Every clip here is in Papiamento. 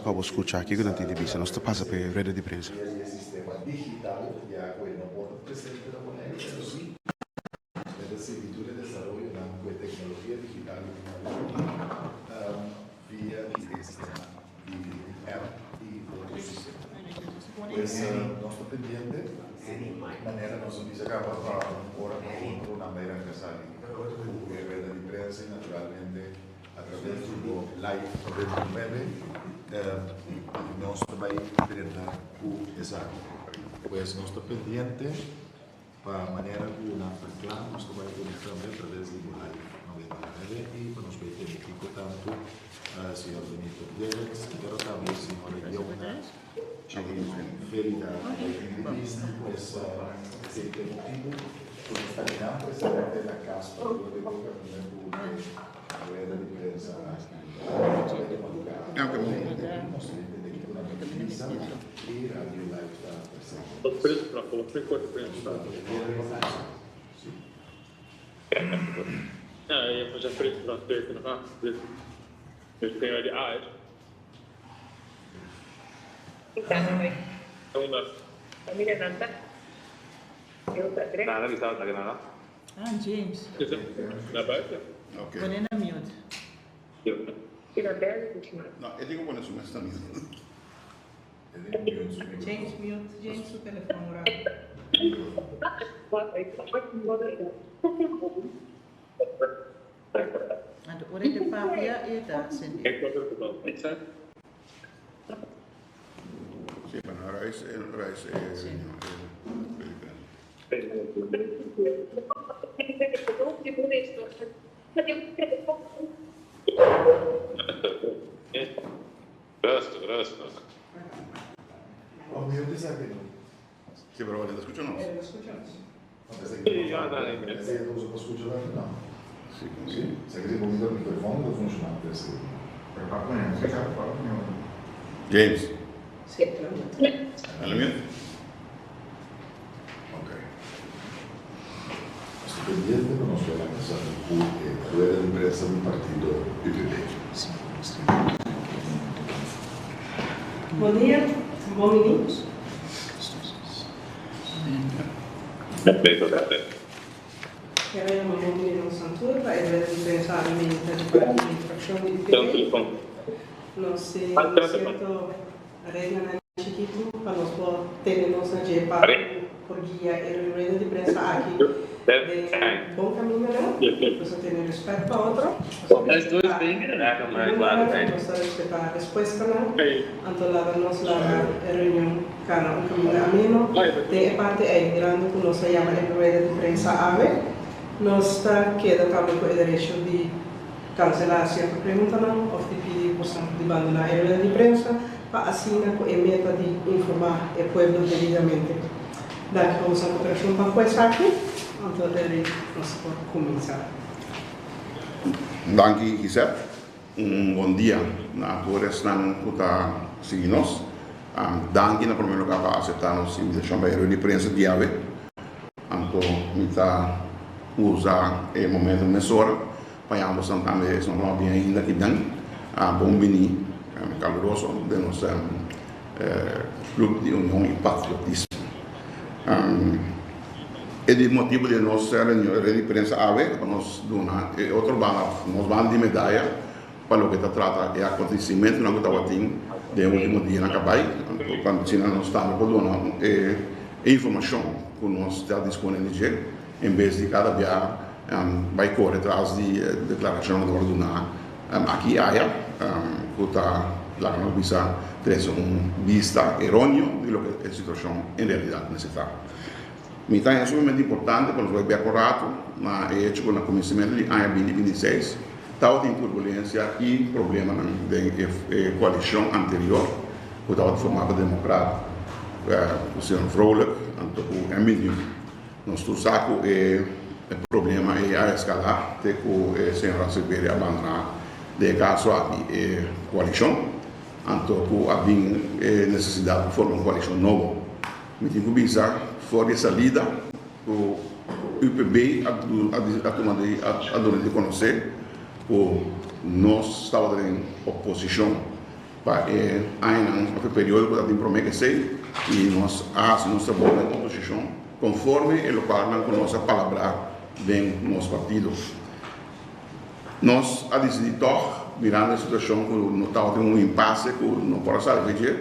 pa bo skucha kiko nan tin di bisa. Nos ta pasa pa e rueda di prensa. A traves di bo live 99 nos ta bai drenta ku esaki. Pues nos ta pendiente pa manera ku nan ta kla nos ta bai uni tambe a traves di bo live 99 i pa nos bai tende kiko tantu señor Benito Dierks pero tambe señora Yona Chirino Felida ta bai tin di bisa. Pues esei ta e motibu ku nos ta nan presente na kas pa dor di bo kaminda ku e Rueda di prensa aki ta tuma lugar y Radio Live ta presente. Ah, James. Pone na mute. No, e tin ku pone su mes na mute. James mute, James su telefon ora. Anto ora e ta papia e ta sende. Si, pa nan reis e reis e reunion e. Rustig, rustig. Si, pero e ta skucha nos. James. Ela mute? Ok. Nos ta pendiente pa nos wela esaki ku e rueda di prensa di partido UPP. Bon dia, bon bini. Kere yama bon bini nos nan tur pa e rueda di prensa awe meinta di parti di frakshon di UPP. Nos tin sierto reglanan chikitu pa nos por tene nos na dje pa por guia e rueda di prensa aki den bon kamindanan. Nos ta tene respet pa otro, nos ta respetá preguntanan, nos ta respetá respuestanan. Anto laga nos laga e reunion kana un kaminda ameno. Den e parti ei, mirando ku nos a yama e rueda di prensa awe, nos ta keda tambe ku e derecho di Kanselá sierto preguntanan òf di pidi bosan di bandoná e rueda di prensa pa asina ku e meta di informá e pueblo debidamente. Danki pa bosan koperashon pa ku esaki. Anto Eric nos por kuminsá. Danki Gisette. Un bon dia na tur esnan ku ta sigui nos. Danki na prome lugar pa aseptá nos invitashon pa e rueda di prensa di awe. Anto mi ta usa e momento mesora pa yama boso tambe esnan ku no a bin ainda aki den bon bini kaluroso den nos Club di Union y Patriotismo. E di motibu di nos reunion reda di prensa awe ta pa nos duna e otro banda, nos banda di medaya pa loke ta trata e akontesimentunan ku tabatin den e ultimo dianan ku a bai. Anto pa asina nos tambe por duna e informashon ku nos ta dispone di dje en bes di kada bia bai kore tras di deklarashonnan ku ta wòrdu duná aki i aya ku ta laga nos bisa trese un bista eróneo di loke e situashon en realidat mester ta. Mi ta haña sumamente importante pa nos bai bek un ratu na e hecho ku na kuminsamentu di aña binti binti i seis tabatin turbulensia i problemanan den e koalishon anterior ku tabata formá pa Demokrat ku señor Vrolijk anto ku Emilio. Nos tur sa ku e problema ei a eskalá te ku e señor Silveria a bandoná den e kaso aki e koalishon anto ku a bin e nesesidat pa forma un koalishon nobo. Mi tin ku bisa for di e salida ku UPB a tuma di a duna di konosé ku nos tabata den oposishon. pa e añanan òf e periodo ku tabatin promé ku esei i nos a hasi nos trabou den oposishon konforme e lokualnan ku nos a palabrá den nos partido. Nos a disidí tòg, mirando e situashon ku no tabatin un impase ku no por a sali di dje,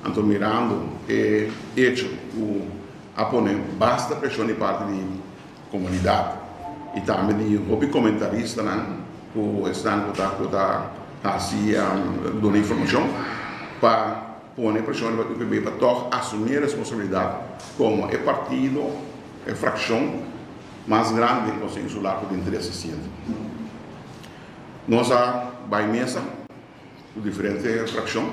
anto mirando e echo ku a pone basta preshon di parti di komunidat i tambe di hopi komentaristanan ku esnan ku ta ku ta hasi duna informashon pa pone preshon riba UPB pa tòg asumí e responsabilidat komo e partido, e frakshon mas grandi den Konseho Insular ku tin tres asiento. Nos a bai mesa ku diferente frakshon,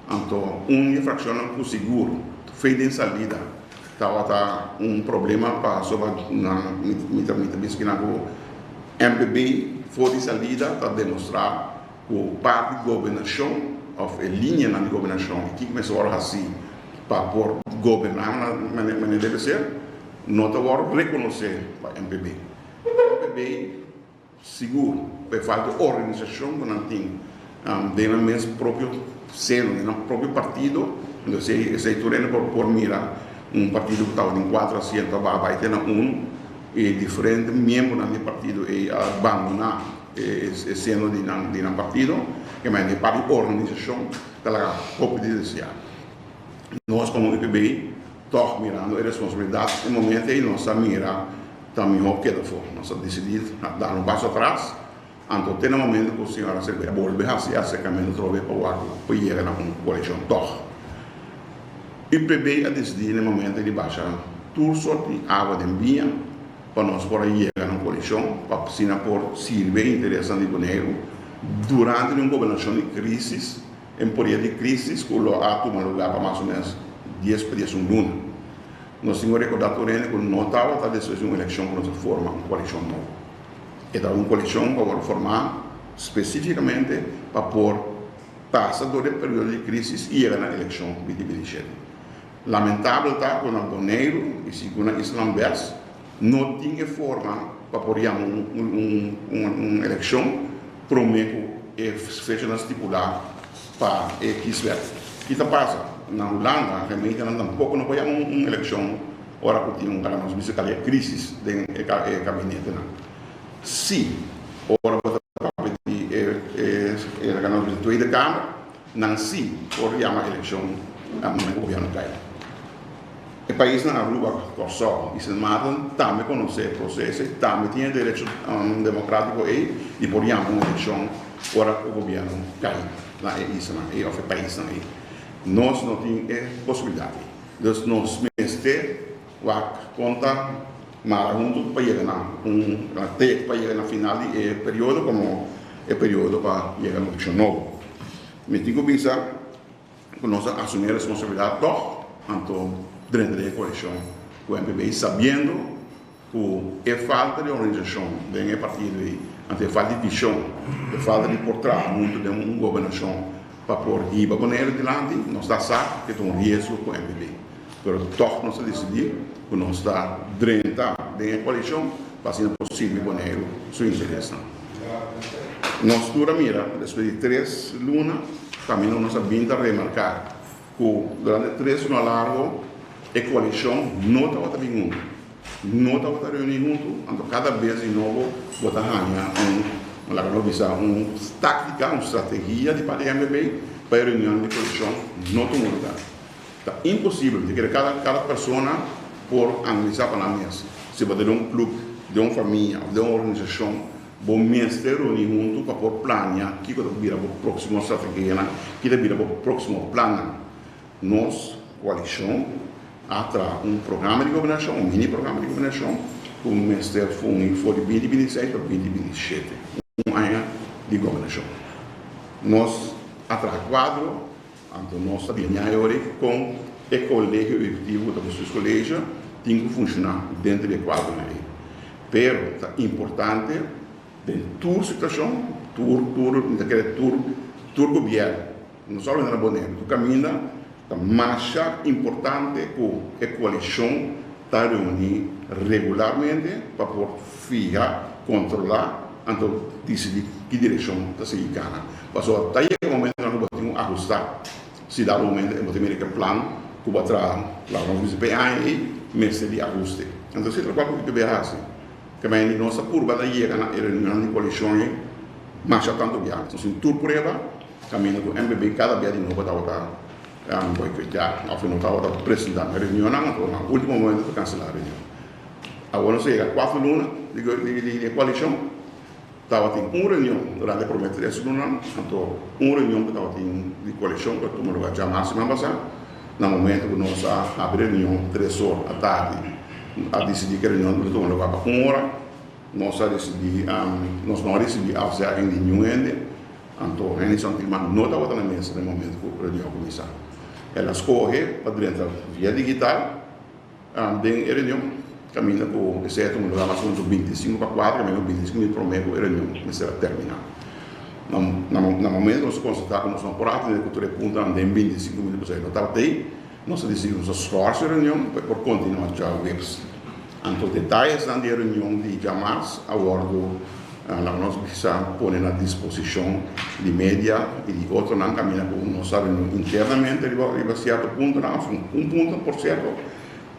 anto un di e frakshonnan ku sigur fe den salida tabata un problema pasobra nan mi ta mi ta bisa kinan ku MPB for di salida ta demostrá ku parti gobernashon òf e lineanan di gobernashon i kiko mester wòrdu hasí pa por goberná na manera debe ser. No ta wòrdu rekonosé pa MPB. MPB sigur pa e falta di organisashon ku nan tin den nan mes propio seno, den nan propio partido, entonces esei tur hende por por mira un partido ku tabatin kuater asiento a baha bai te na unu i diferente miembronan di e partido ei a bandoná e seno di nan di nan partido, ke manera e parti di organisashon ta laga hopi di deseá. Nos komo UPB Tòg mirando e responsabilidat e momento ei nos a mira ta mihó keda afó. Nos a disidí dar un paso atras, anto te na momento ku señora Cervera bolbe hasi e aserkamentu atrobe pa wak por yega na un koalishon tòg. UPB a disidí na e momento ei di basha tur sort di awa den biña pa nos por a yega na un koalishon pa asina por sirbi e interesnan di Boneiru durante di un gobernashon di krísis. En poria di crisis cu lo a tuma lugar pa mas o menos dies pa diesun luna. Nos tin cu recorda tur hende cu no tabata despues di un eleccion cu nos a forma un coalicion nobo. E tabata un coalicion cu a worde forma specificamente pa por pasa door di e periodo di crisis y yega na eleccion binti 27. Lamentabel ta cu na Boneiru y sigur na Islanan Bes no tin e forma pa por yama un eleccion prome cu e fechanan stipula pa e kieswet. Ki ta pasa? Na Hulanda gemeentenan tampoco no por yama un eleccion ora cu tin un laga nos bisa cali e crisis den e gabinetenan. Si ora bo ta papia di e laga nos bisa Tweede Kamer Nan sí por yama elekshon na momento ku gobièrnu kai. E paisnan Aruba, Kòrsou i Sint Maarten tambe konosé e proseso i tambe tin e derecho demokratiko ei di por yama un elekshon ora ku gobièrnu kai na e islanan ei òf e paisnan ei. Nos no tin e posibilidat ei. Dus nos mester wak kon ta mara huntu pa yega na un te pa yega na final di e periodo komo e periodo pa yega na un elekshon nobo. Mi tin ku bisa ku nos a asumí e responsabilidat tòg, anto drenta den e koalishon ku MPB sabiendo ku e falta di organisashon den e partido ei, anto e falta di vishon, e falta di por traha huntu den un gobernashon pa por hiba Boneiru dilanti, nos ta sa ku e ta un riesgo ku MPB. Pero tòg nos a disidí ku nos ta drenta den e koalishon pa asina por sirbi Boneiru su interesnan. Nos tur a mira despues di tres luna kaminda nos a bin ta remarká ku durante tres luna largo e koalishon no tabata bin huntu, no tabata reuní huntu, anto kada bes di nobo bo ta haña un, laga nos bisa, un táktika, un strategia di parti di MPB pa e reunionnan di koalishon no tuma lugá. Ta imposibel, mi ta kere kada kada persona por analisá pa nan mes. Si bo ta den un club, den un famia of den un organisashon, bo mester reuní huntu pa por plania kiko ta bira bo próksimo strategianan, ki ta bira bo próksimo plannan. Nos koalishon a traha un programa di gobernashon, un mini programa di gobernashon ku mester fungi for di binti 26 pa binti 27, un aña di gobernashon. Nos a traha kuadro. Anto nos ta biña e ora ei kon e kolegio ehekutivo ku ta bestuurscollege tin ku funshoná denter di e kuadronan ei. Pero ta importante den tur situashon, tur tur mi ta kere tur tur gobièrnu, no solamente na Boneiru, tur kaminda ta masha importante ku e koalishon ta reuní regularmente pa por fiha, kontrolá, anto disidí ki direkshon ta sigui kana. Pasobra ta yega momentonan ku bo tin un. ahustá. Si dado momento e bo ta mira ku e plan ku bo a traha laga nos bisa pa e aña ei mester di ahuste. Anto esei ta lokual ku UPB a hasi. Kemey di nos a purba ta yega na e reunionnan di koalishon ei masha tantu bia. Nos tin tur prueba kaminda ku MPB kada bia di nobo tabata boikoteá òf no tabata presentá na e reunionnan anto na último momento ta kanselá e reunion. Awor nos a yega kuater luna di e koalishon. Tabatin un reunion durante e promé tres lunanan, anto un reunion ku tabatin di koalishon ku a tuma lugá djamars siman pasá. Na momento ku nos a habri reunion tres or atardi, a disidí ku e reunion lo tuma lugá pa un ora. Nos a risibí, nos no a risibí afzegging di niun hende, anto Henny Santilman no tabata na mesa na e momento ku reunion a kuminsá. El a skohe pa drenta via digital. Den e reunion kaminda ku esei a tuma lugar mas o menos 25 pa 4, kaminda ku 25 minüt promé ku e reunion mester a terminá. Na momento ku nos a konstatá ku nos no por a atendé ku tur e puntonan den 25 minüt pasobra e no tabata ei, nos a disidí ku nos a skòrs e reunion pa e por kontinuá djaweps. Anto detayesnan di e reunion di djamars a wòrdu, laga nos bisa, pone na disposishon di media i di otronan kaminda ku nos a reuni internamente riba sierto puntonan òf un punto por sierto.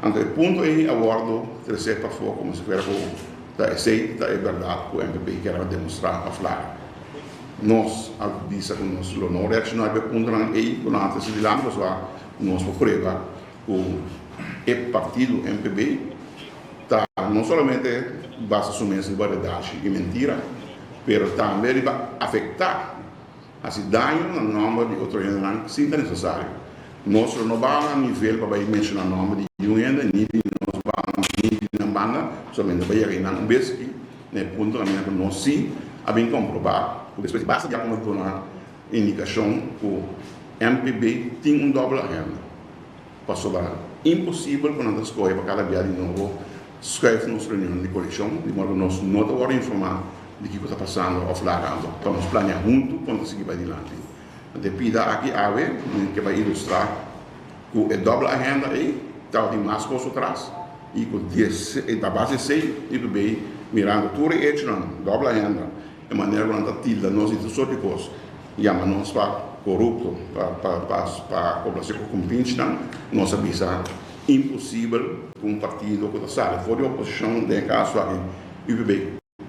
Anto e punto ei a wòrdu tresé pafó komo si fuera ku ta esei ta e bèrdat ku MPP kier a demostrá òf laga. Nos a bisa ku nos lo no reakshoná riba e puntonan ei ku nan a trese dilanti pasobra nos por prueba ku e partido MPB ta no solamente basa su mes riba redashi i mentira, pero tambe riba afektá, hasi daño na nòmber di otro hendenan sin ta nesesario. Nos lo no baha na nivel pa bai menshoná nòmber di niun hende, ni di nos banda ni di nan banda, solamente pa yega einan un bes i na e punto kaminda ku nos sí a bin komprobá ku despues di basta dia ku nos duna indikashon ku MPB tin un dòbel agenda. Pasobra imposibel ku nan ta skohe pa kada bia di nobo skuif nos reunion di kolekshon, di modo ku nos no ta wòrdu informá di kiko ta pasando òf laga anto pa nos plania huntu kon ta sigui bai dilanti. Anto e pida aki awe mi ke bai ilustrá ku e dòbel agenda ei tabatin mas kos otras i ku a base di esei IPB mirando tur e echonan dòbel agenda E manera ku nan ta tilda nos di tur sort di kos, yama nos pa korupto, pa koblase ku kumpinchinan, nos a bisa imposibel ku un partido ku ta sali for di oposishon, den e kaso aki UPB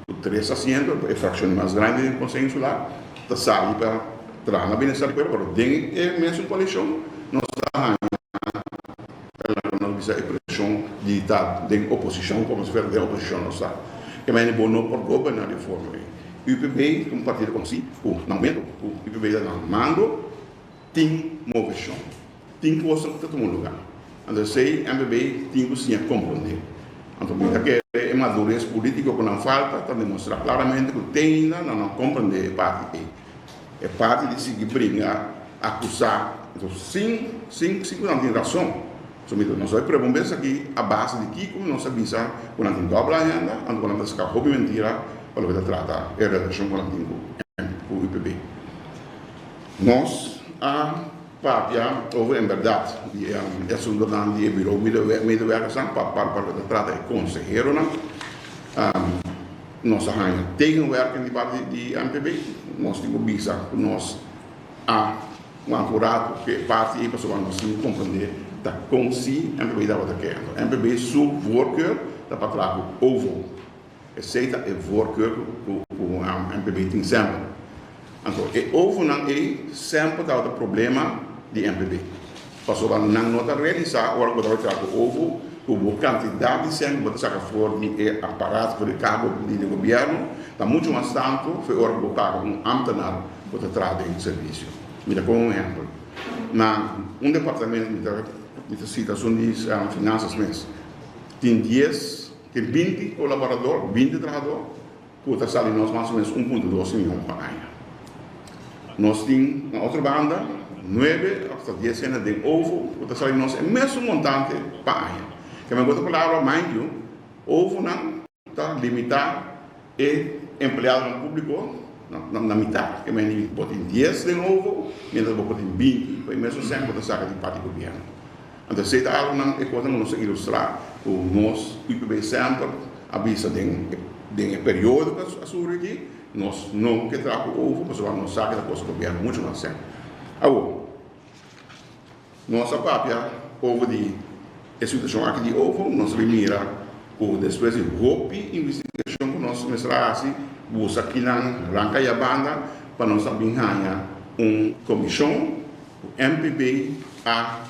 ku tres asiento, e frakshon di mas grandi den Konseho Insular, ta sali pa traha na bienestar di pueblo, pero den e mesun koalishon nos ta haña Nos bisa e preshon di ta den oposishon komo si fuera den oposishon nos ta. Ke manera bo no por goberná di e forma ei. UPB ta un partido konosí ku na momento ku UPB ta na mando tin moveshon, tin kosnan ku ta tuma lugá. Anto esei MPB tin ku siña komprondé. Anto mi ta kere e madures polítiko ku nan falta ta demostrá klaramente ku te ainda nan no komprondé e parti ei. E parti di sigui bringa, akusá, anto sin sin sin ku nan tin rason. So mi ta nos a prueba un bes aki a base di kiko nos a bisa ku nan tin dòbel agenda, anto ku nan ta saka hopi mentira pa loke ta trata e relashon ku nan tin ku ku UPB. Nos a papia over en bèrdat di e asuntonan di e biro medewerkersnan pa pa loke ta trata e konseheronan. Nos a haña tegenwerking di parti di MPB. Nos tin ku bisa ku nos a wanta un ratu ku e parti ei pasobra nos tin ku komprendé ta kon si MPB tabata ke. Anto MPB su voorkeur ta pa traha ku OVO. Esei ta e voorkeur ku MPB tin semper. Anto e OVOnan ei semper tabata problema di MPB. Pasobra nan no ta realisá ora ku bo ta bai traha ku OVO ku bo kantidat di sèn ku bo ta saka for di e aparato, for di e kabo di gobièrnu ta muchu mas tantu for e ora ku bo paga un ámtenar ku ta traha den servisio. Mi ta pone un ehèmpel. Na un departamento, mi ta mi ta sita asun di finansas mes, tin dies, tin 20 kolaborador, 20 trahador. Ku ta sali nos mas o menos 1.2 mion pa aña. Nos tin na otro banda nuebe òf ta dies hende den OVO ku ta sali nos e mesun montante pa aña. Keme ku otro palabra, mind you, OVOnan ta limitá e empleadonan públiko na mitá. Keme ni bo tin dies den OVO mientras bo por tin 20 pa e mesun sèn ku bo ta saka di parti gobièrnu. Anto esei ta algonan e kosnan ku nos a ilustrá ku nos UPB semper a bisa den den e periodo ku a surgi aki, nos no ke traha ku OVO pasobra nos sa ke ta kosta gobièrnu muchu mas sèn. Awor, nos a papia over di e situashon aki di ovo, nos a bin mira ku despues di hopi investigashon ku nos mester a hasi, buska kinan ranka ya banda pa nos a bin haña un komishon ku MPB a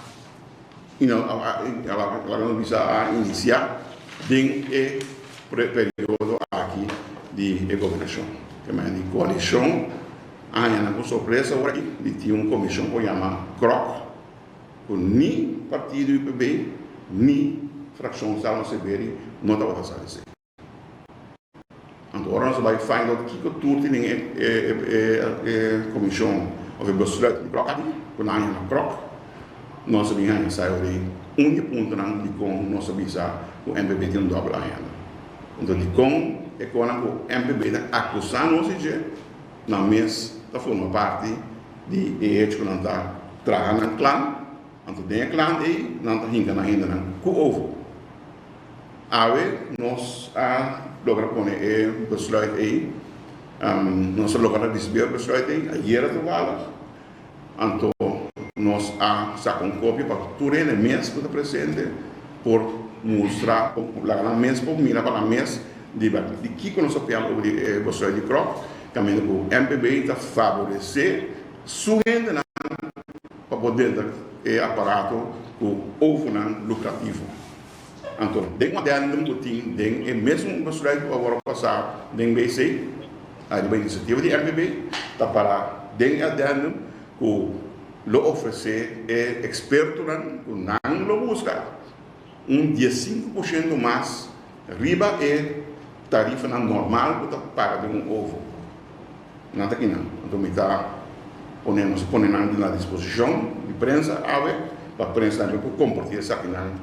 laga nos bisa a inisiá den e periodo aki di e gobernashon. Ke manera di koalishon a haña nan ku sorpresa ora aki di tin un komishon ku yama CROC ku ni partido UPB ni frakshon Salmo Severi no tabata sa esei. Anto ora nos a bai find out kiko tur tin den e komishon of e besluit di krok aki, ku nan a yama krok, nos a bin haña sa ora ei un di e puntonan dikon nos a bisa ku MPB tin un dòbel agenda. Anto dikon e konan ku MPB ta akusá nos di dje, nan mes ta forma parti di e hecho ku nan ta traha nan klan, anto den e klan ei nan ta hinka nan hendenan ku ovo. Awe nos a logra pone e besluit ei, nos a logra risibi e besluit ei ayera toevallig, anto nos a saka un kopia pa tur hende mes ku ta presente por mustra, laga nan mes por mira pa nan mes di di kiko nos a pian over di e besluit di kròk, kaminda ku MPB ta faboresé su hendenan pa por denter e aparato ku ofonan lukrativo. Anto, den un addendum ku tin den e mesun besluit ku a wòrdu pasá den BC, riba inisiativa di MPB, ta pará den e addendum ku lo ofresé e ekspertonan ku nan lo buska un 15% mas riba e tarifanan normal ku ta paga den un ovo. Nan ta kinan. Anto mi ta pone, nos a pone nan na disposishon di prensa awe, pa prensa tambe por kompartí esakinan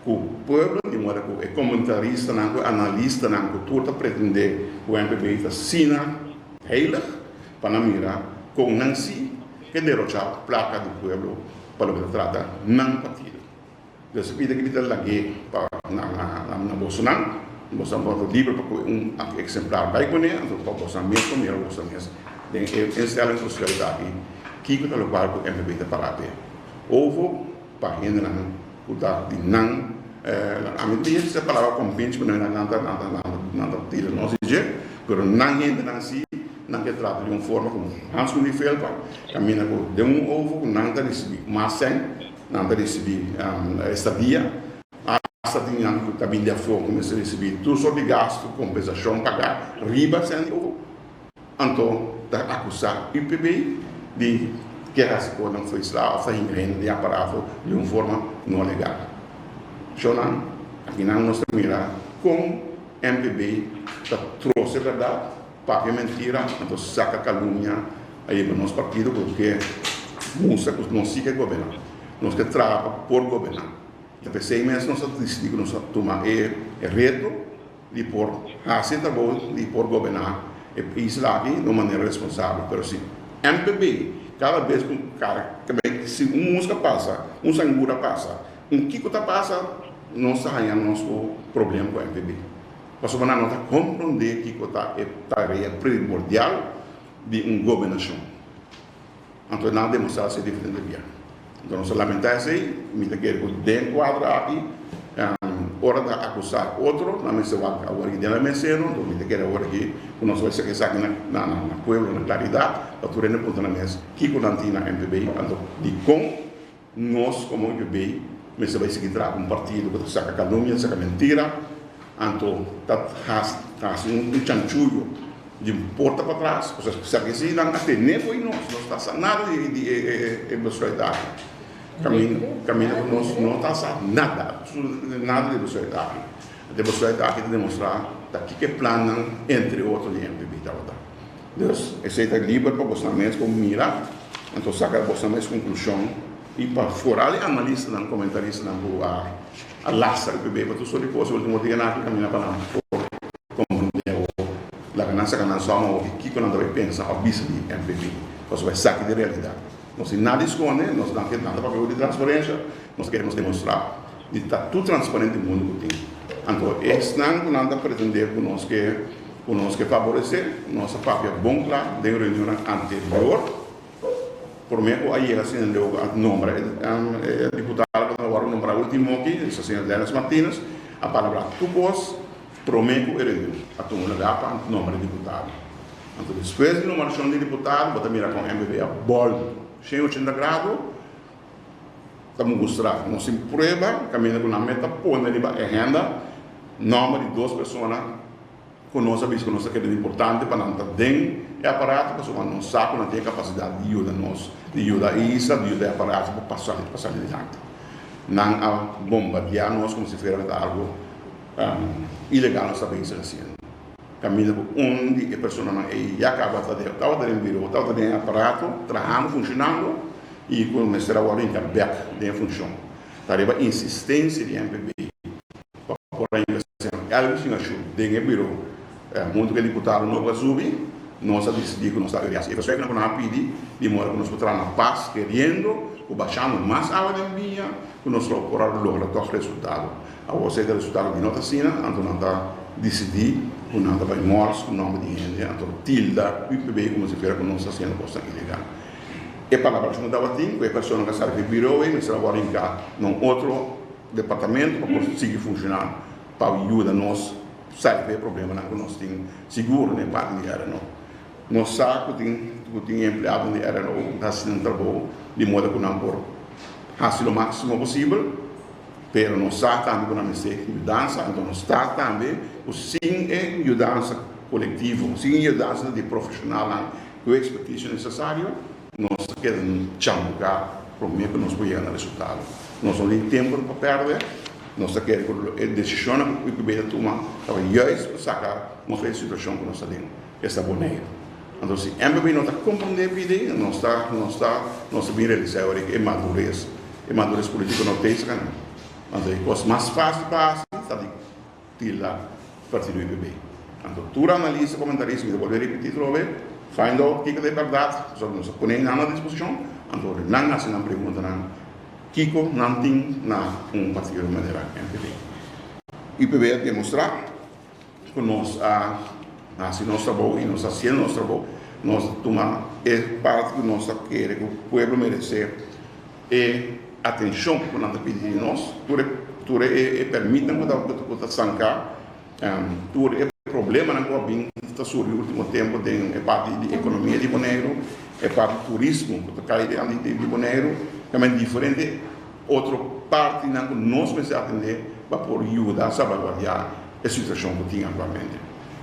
ku pueblo, di moda ku e komentaristanan, ku e analistanan ku tur ta pretendé ku MPB ta asina heilig, pa nan mira kon nan si ke derochá plaka di pueblo pa loke ta trata nan partido. Dios a pidi ku mi ta lag'é pa na bosonan, bosonan por ta liber pa kohe un eksemplar bai kuné, anto pa bosonan mes por mira boso mes den e instelling sosial aki kiko ta lokual ku MPB ta para p'e. Ovo pa hendenan ku ta di nan, ami ta bisa e palabra kompinchi pasobra nan ta nan ta tira nos di dje, pero nan hendenan si nan ke trata di un forma ku hanskun di felpa kaminda ku den un ovo ku nan ta risibí mas sèn. Nan ta risibí estadia, asta tin nan ku ta bin di afó ku mester risibí tur sort di gastu, kompensashon pagá riba sèn di ovo. Anto ta akusá UPB di ke hasi kosnan foisla òf ta hinka hende den aparato di un forma no legal. Shownan, akinan nos ta mira kon MPB ta trose bèrdat. Papia mentira, anto saka kalumnia a yega nos partido ku ke mustra ku nos si ke goberná. Nos ke traha pa por goberná. Ta p'esei mes nos a disidí ku nos a tuma e reto di por hasi e trabou di por goberná e isla aki di un manera responsabel. Pero si MPB kada bes ku kada si un muska pasa, un sangura pasa, un kiko ta pasa, nos ta haña nos ku problem ku MPB. Pasobra nan no ta komprondé kiko ta e tarea primordial di un gobernashon. Anto nan a demostrá esei diferente bia. Anto nos ta lamentá esei. Mi ta kere ku den kuadro aki, ora ta akusá otro, nan mester wak awor aki den nan mesero. Anto mi ta kere awor aki ku nos bai saka esaki na pueblo na klaridat, pa tur hende puntra nan mes kiko nan tin na MPB. Anto dikon Nos komo UPB mester bai sigui traha ku un partido ku ta saka kalumnia, ta saka mentira, anto ta hasi un chanchuyo di un porta patras. Pasobra esaki si nan a tene fo'i nos, nos ta sa nada di e besluit aki. Kaminda ku nos no ta sa nada, absolutamente nada di e besluit aki. Anto e besluit aki ta demostrá ta kiko e plannan entre otro di MPB tabata. Dus, esei ta liber pa bosnan mes por mira, anto saka bosnan mes konklushon i pa foral e analistanan, komentaristanan ku a a lastra UPB pa tur sort di kos e ultimo dianan aki kaminda pa nan por komprendé o laga nan saka nan sòma hopi kiko nan ta bai pensa òf bisa di MPB. Pasobra esaki ta e realidat. Nos tin nada di skonde, nos nan ke nada papia di transparensha, nos kere nos demostrá di ta tur transparente mundu ku tin. Anto esnan ku nan ta pretendé ku nos ke ku nos ke faboresé, nos a papia bon kla den reunionnan anterior. Promé ku a yega asina leu ku a nombra e diputado ku ta wòrdu nombrá último aki, esta señor Dennis Martinus, a palabrá tur kos promé ku e reunion a tuma lugá pa nombra e diputado. Anto despues di nombrashon di diputado bo ta mira kon MPB a bòltu 180 grado ta mustra nos tin prueba kaminda ku nan meta pone riba agenda nòmber di dos persona ku nos a bisa ku nos ta kere importante pa nan ta den e aparato pasobra nos sa ku nan tin e kapasidat di yuda nos, di yuda e isla, di yuda e aparato pa sali pa sali dilanti. Nan a bombardiá nos komo si fuera ta algu ilegal nos ta bezig hasiendo. Kaminda ku un di e personanan ei ya kaba ta den tabata den biro, tabata den e aparato trahando, funshonando i ku mester a wòrdu hinka bèk den e funshon. Ta riba insistensia di MPB. Pa por a inversión Elvis tin ashu den e biro hunto ku e diputado nobo a subi, nos a disidí ku nos ta hasi e versuiknan ku nan a pidi di moda ku nos por traha na pas keriendo ku bashando mas awa den biña ku nos lo por a logra tòg resultado. Awor si e resultado di no ta asina anto nan ta disidí ku nan ta bai mòrs ku nòmber di hende anto tilda UPB komo si fuera ku nos ta hasiendo kosnan ilegal. E palabrashon ku tabatin ku e persona ku a sali di e biro ei mester a wòrdu hinká na un otro Departamento pa por sigui funciona pa yuda nos sali pa e problemanan cu nos tin sigur den e parti di RNO. Nos sa cu tin cu tin empleadonan di RNO cu ta haci nan trabou di moda cu nan por haci lo maximo posibel, pero nos sa tambe cu nan mester yudansa, anto nos ta tambe cu sin e yudansa colectivo, sin e yudansa di profesionalnan cu e experticio necesario, Nos ta keda chambuká promé ku nos por yega na resultado. Nos no tin tempu pa pèrdè. Nos ta kere ku e desishonnan ku UPB ta tuma tabata juist pa saka nos for e situashon ku nos ta den, esta Boneiru. Anto si MPB no ta komprondé e pidi, nos ta nos ta nos ta bin realisá e ora ku e madures e madures polítiko no ta esaki nan. Anto e kos mas fásil pa hasi ta di Tila partido UPB. Anto tur analista, comentarista, mi ta bolbe ripiti trobe, find out kiko ta e bèrdat, pasobra nos a pone nan na disposishon, anto ora nan hasi nan preguntanan kiko nan tin na un partido manera MPB. UPB a demostrá ku nos a hasi nos trabou i nos ta hasiendo nos trabou, nos ta tuma e parti ku nos ta kere ku pueblo meresé. E atenshon ku nan ta pidi di nos, tur e tur e pèrmitnan ku ta ku ta stanká, tur e problemanan ku a bin ta surgi último tempu den e parti di ekonomia di Boneiru, e parti turismo ku ta kai den di Boneiru, tambe diferente otro partinan ku nos mester atendé pa por yuda salbaguardiá e situashon ku tin aktualmente.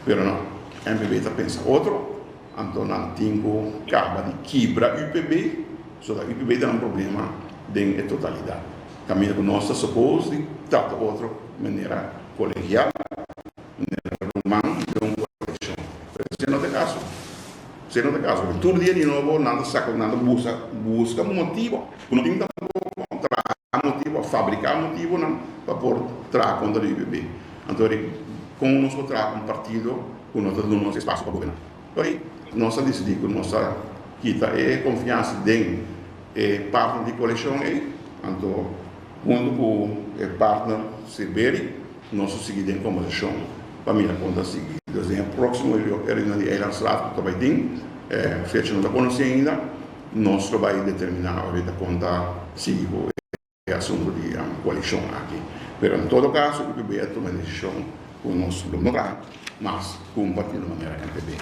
Pero no, MPB ta pensa otro, anto nan tin ku kaba di kibra UPB. Pasobra UPB ta un problema den e totalidat. Kaminda ku nos ta suppose di trata otro manera kolegial, manera ruman den un koalishon. Pero esei no ta e kaso. Esei no ta e kaso. Pasobra tur dia di nobo nan ta saka, nan ta buska, buska motibo ku no tin tampoko traha motibo, fabriká motibonan pa por traha kontra di UPB. Anto ri kon nos por traha ku un partido ku no ta duna nos espasio pa goberná? P'ei nos a disidí ku nos a kita e konfiansa den e partner di koalishon ei, anto huntu ku e partner Silberi nos a sigui den kombersashon pa mira kon ta sigui. Dus den e próksimo reunion di Eilandsraad ku ta bai tin, e fecha no ta konosí ainda, nos lo bai determiná ahorita kon ta sigui ku e asuntu di koalishon aki. Pero en todo kaso UPB a tuma e desishon ku nos lo no traha mas ku un partido manera MPB.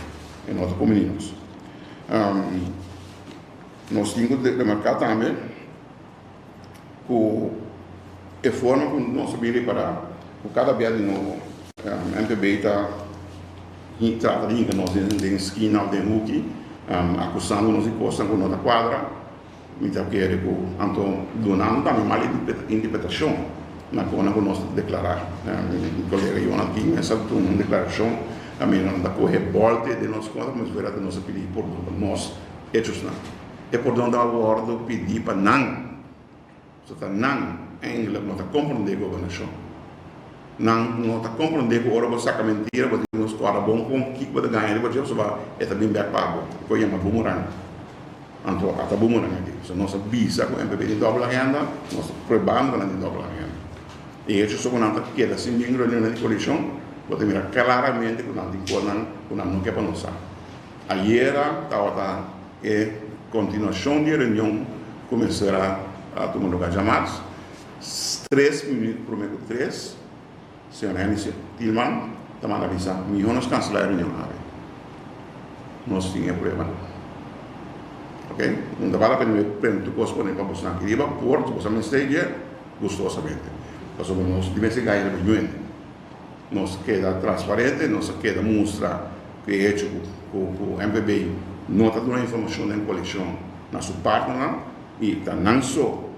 E no ta kumini nos. Nos tin ku remarká tambe ku e forma ku nos a bin ripará ku kada bia di nobo MPB ta trata di hinka nos den skina òf den huki akusando nos di kosnan ku no ta kuadra. Mi ta kere ku anto dunando tambe mal interpretashon na kona ku nos ta deklará. Mi kolega Jonan tin mester a duna un deklarashon kaminda nan ta kohe bòlte den nos kontra komo si fuera nos a pidi pordon pa nos hechosnan. E pordon ta wòrdu pidí pa nan. So ta nan eindelijk no ta komprondé gobernashon. Nan no ta komprondé ku ora bo saka mentira bo tin ku skòrda bon kon kiko bo ta gaña riba dje pasobra e ta bin bèk pa bo. E por yama boomerang. Anto a ta boomerang aki. So nos a bisa ku MPB tin dòbel agenda, nos ta pruebando ku nan tin dòbel agenda. E hecho so ku nan ta keda sin bin reunionnan di koalishon, bo ta mira klaramente ku nan tin kosnan ku nan no ke pa nos sa. Ayera tabata e. Kontinuashon di e reunion ku mester a tuma lugá djamars, tres minüt promé ku tres, señor Henny Thielman ta manda bisa, Mihó nos kanselá e reunion awe. Nos tin e pruebanan. Ok? No ta bal la pena mi prende tur kos pone pa bosonan aki riba, por si boso a mester dje, gustosamente. Pasobra nos di mester gaña riba ñuende. Nos keda transparente, nos a keda mustra ku e hecho ku ku MPB no ta duna informashon den kolekshon na su partnernan i ta nan so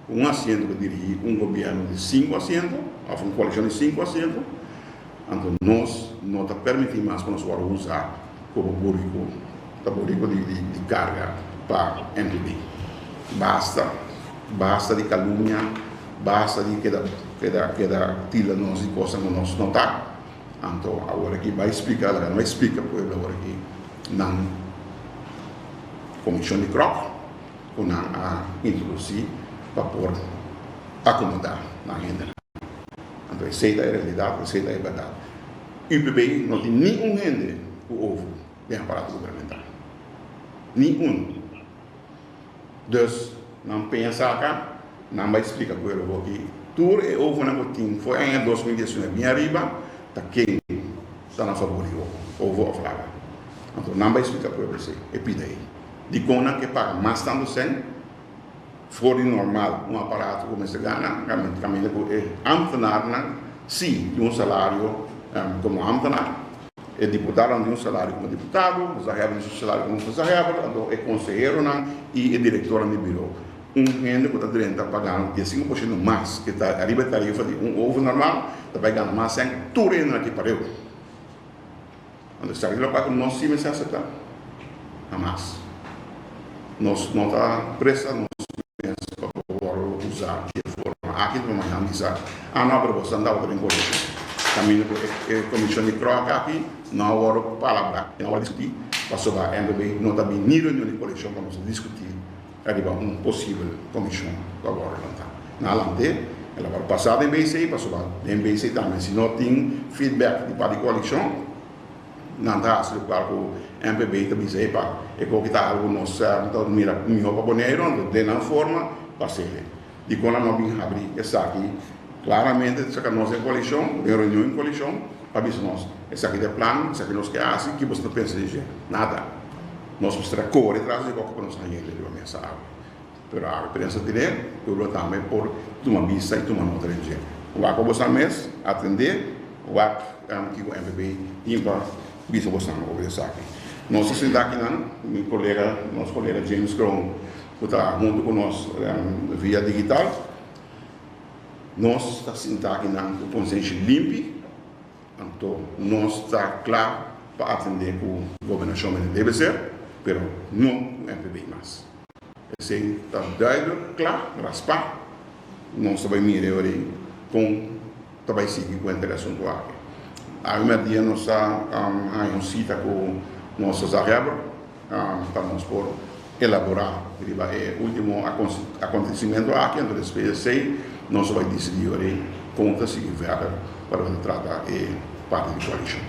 ku un asiento ku dirigí un gobièrnu di sinku asiento òf un kolekshon di sinku asiento, anto nos no ta permití mas pa nos wòrdu usá komo buriku, ta buriku di di karga pa MPB. Basta, basta di kalumnia. Basta di keda keda keda tilda nos di kosnan ku nos no ta. Anto awor aki bai splika, laga nan bai splika pueblo awor aki nan komishon di kròk ku nan a introdusí pa por akomodá nan hendenan. Anto esei ta e realidat, esei ta e bèrdat. UPB no tin ni un hende ku ofu den aparato gubernamental. Ni un. Dus nan peña saka, nan bai splika ku e robot di tur e ovonan ku tin for aña 2019 bin ariba ta ken ta na fabor di ovo of laga. Anto nan bai splika pueblo esei, e pida ei. Dikon nan ke paga mas tantu sèn for di normal un aparato ku mester gana kaminda ku e ambtenarnan si tin un salario komo ambtenar. E diputadonan tin un salario komo diputado, gezaghebber tin su salario komo gezaghebber, anto e konseheronan i e direktornan di biro. Un hende ku ta drenta pa gana 15 por shento mas ke ta ariba e tarifa di un oven normal ta bai gana mas sèn tur hendenan aki pareu. Anto esaki ta lokual ku nos si mester aseptá? Hamas. Nos no ta presta nos mes pa por wòrdu usá di e forma aki. Anto mañana bisa, Ah no, pero boso ta tabata den koalishon. Kaminda ku e komishon di kròk aki no a wòrdu palabrá, no a wòrdu diskutí, pasobra MPB no ta bin ni reunion di koalishon pa nos diskutí ariba un posibel komishon ku a wòrdu lantá. Nan a lant'é, el a wòrdu pasá den BC, pasobra den BC tambe si no tin feedback di parti koalishon, Nan ta hasi lokual ku MPB ta bisa epa e koki ta algu nos ta mira mihó pa Boneiru, anto den nan forma pas'e. Dikon nan no bin habri esaki klaramente saka nos den koalishon, den reunion di koalishon pa bisa nos esaki ta e plan, esaki nos ke hasi, ki boso ta pensa di dje? Nada. Nos mester a kore tras di koki pa nos haña riba mesa awe. Pero awe prensa tine, pueblo tambe por tuma bista y tuma nota den dje. Wak pa bosan mes, atende, wak kico MPB tin pa bisa bosan over esaki. Nos ta sinta akinan, mi colega, nos colega James Kroon cu ta hunto cu nos via digital. Nos ta sinta akinan cu consenshi limpi, anto nos ta cla pa atende cu gobernacion mester debe ser, pero no cu MPB mas. Esei ta duidelijk kla, raspá. Nos ta bai mira e ora ei kon ta bai sigui ku henter e asuntu aki. Awe mèrdia nos a haña un sita ku nos gezaghebber pa nos por elaborá riba e último akontesimentu aki. Anto despues di esei nos ta bai disidí ora ei kon ta sigui verder pa loke ta trata e parti di koalishon.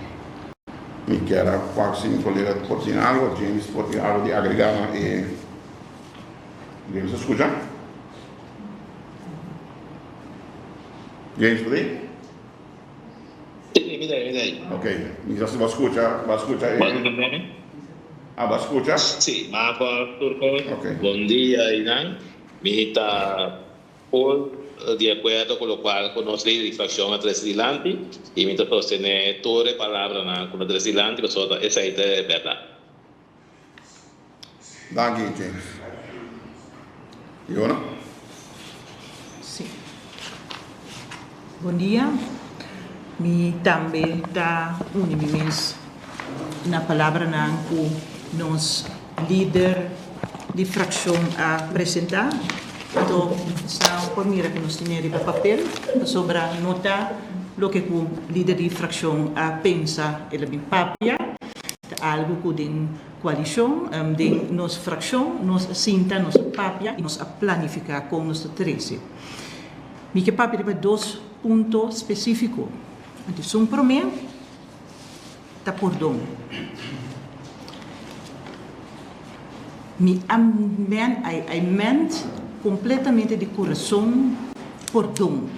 Mi kier a wak si mi kolega por tin algo, James por tin algo di agrega na e. James ta skucha? James por ei? Sí, mi ta ei, mi ta ei. Ok, mi sa si bo a skucha, bo a skucha e. Bo a entendé mi? Ah, bo a skucha? Sí, ma por tur kos. Ok. Bon dia, einan. Mi ta Por di akuerdo ku lokual ku nos lider di frakshon a trese dilanti i mi ta sostené tur e palabranan ku no trese dilanti pasobra esei ta e bèrdat. Danki James. Yona? Sí. Bon dia. Mi tambe ta uni mi mes na palabranan ku nos lider di frakshon a presentá. Anto sa por mira ku nos tene riba papel pasobra no ta loke ku lider di frakshon a pensa el a bin papia. Ta algu ku den koalishon, den nos frakshon nos a sinta, nos a papia i nos a planifiká kon nos ta trese. Mi ke papia riba dos punto spesífiko. Anto esun promé ta pordon. Mi a men, I, I meant kompletamente di kurason pordon.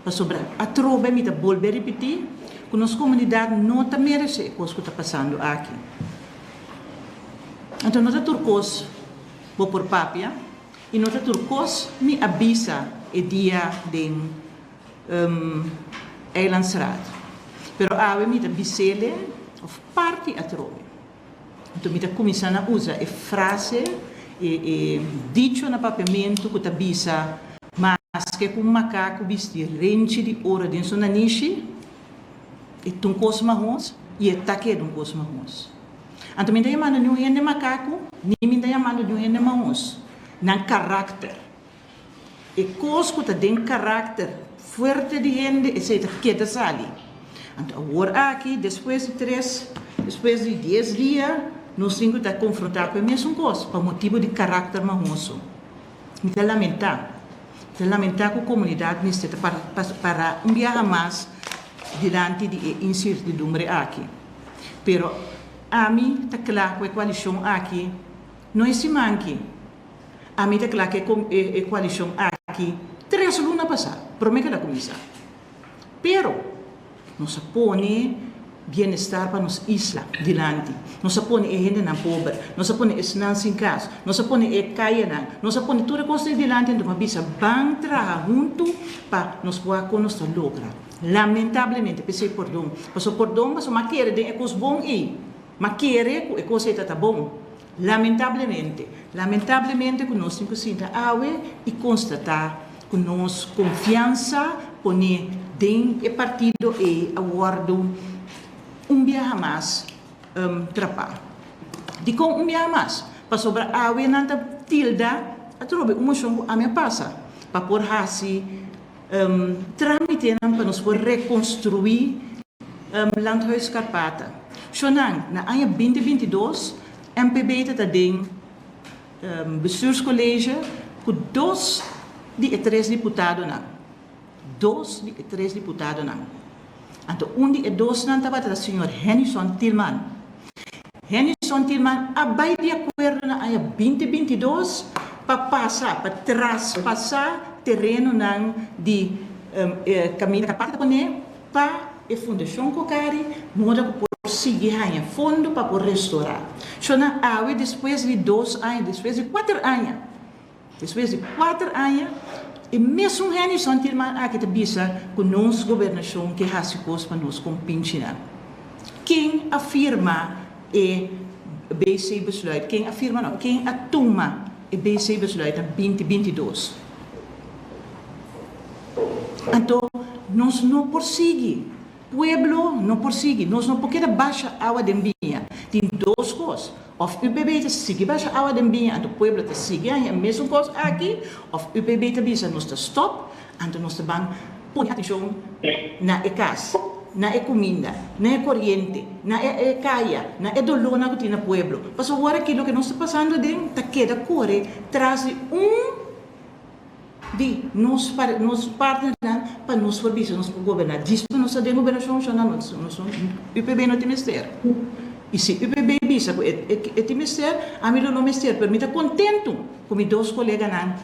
Pasobra atrobe mi ta bolbe ripití ku nos komunidat no ta meresé e kos ku ta pasando aki. Anto no ta tur kos bo por papia i no ta tur kos mi a bisa e dia den Eilandsraad. Pero awe mi ta bis'ele òf parti atrobe. Anto mi ta kuminsá na usa e frase, e e dicho na papiamentu ku ta bisa, Maske ku un makaku bisti renchi di oro den su nanishi, e ta un kos mahos i e ta keda un kos mahos. Anto mi ta yamando niun hende makaku, ni mi ta yamando niun hende mahos. Nan karakter. E kos ku ta den karakter fuerte di hende, esei ta keda sali. Anto awor aki, despues di tres, despues di dies dia, nos tin ku ta konfrontá ku e mesun kos pa motibu di karakter mahoso. Mi ta lamentá. Mi ta lamentá ku komunidat mester ta para un biaha mas dilanti di e insertidumbre aki. Pero ami ta kla ku e koalishon aki no e siman aki. Ami ta kla ku e koalishon aki tres luna pasá, promé ku el a kuminsá. Pero, nos a pone bienestar pa nos isla dilanti. Nos a pone e hendenan pober, nos a pone esnan sin kas, nos a pone e kayanan, nos a pone tur e kosnan dilanti anto a bisa ban traha huntu pa nos wak kon nos ta logra. Lamentablemente, p'esei pordon. Pasobra pordon pasobra mi a kere den e kos bon ei. Mi a kere ku e kos ei ta ta bon. Lamentablemente, lamentablemente ku nos tin ku sinta awe i konstatá ku nos konfiansa poné den e partido ei a wòrdu un biaha mas trapá. Dikon un biaha mas? Pasobra awe nan ta tilda atrobe un moshon ku ami a pasa pa por hasi trámitenan pa nos por rekonstruí Landhuis Karpata. Shonnan, na aña 2022 MPB ta ta den Bestuurscollege ku dos di e tres diputadonan. Dos di e tres diputadonan. Anto un di e dosnan tabata ta señor Hennyson Thielman. Hennyson Thielman a bai di akuerdo na aña 2022 pa pasa, pa traspasá terenonan di kaminda Karpata ta pone pa e Fundashon Cocari moda ku por sigui haña fondo pa por restorá. Shona awe despues di dos aña, despues di kuater aña, despues di kuater aña e mesun Hennyson Thielman aki ta bisa ku nos gobernashon ke hasi kos pa nos kompinchinan. Ken a firma e BC besluit? Ken a firma no, ken a tuma e BC besluit na 2022? Anto nos no por sigui, pueblo no por sigui, nos no por keda basha awa den biña. Tin dos kos, òf UPB ta sigui basha awa den biña, anto pueblo ta sigui haña e mesun kos aki, òf UPB ta bisa nos ta stòp, anto nos ta ban pone atenshon na e kas, na e kuminda, na e koriente, na e kaya, na e dolónan ku tin na pueblo. Pasobra awor aki loke nos ta pasando aden ta keda kore tras di un. Di nos nos partnernan pa nos por bisa nos por goberná. Djis pa nos ta den gobernashon shon nan nos nos UPB no tin mester. I si UPB bisa ku e e tin mester, ami lo no mester, pero mi ta kontentu ku mi dos koleganan.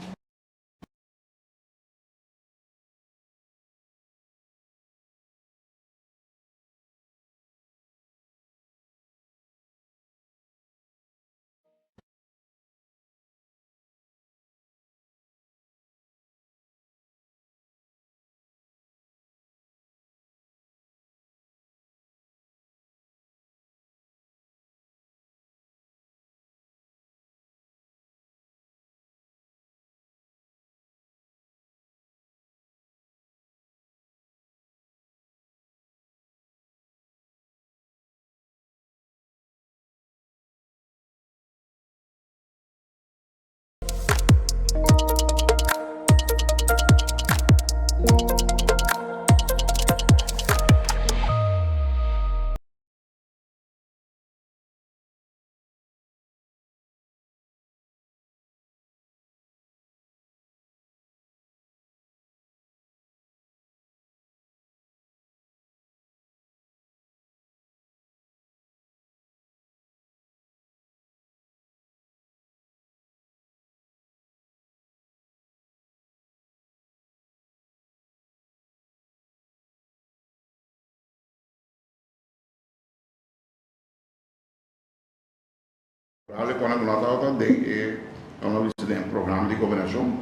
Favorabel cu nan tabata den e nos bisa den programa di gobernacion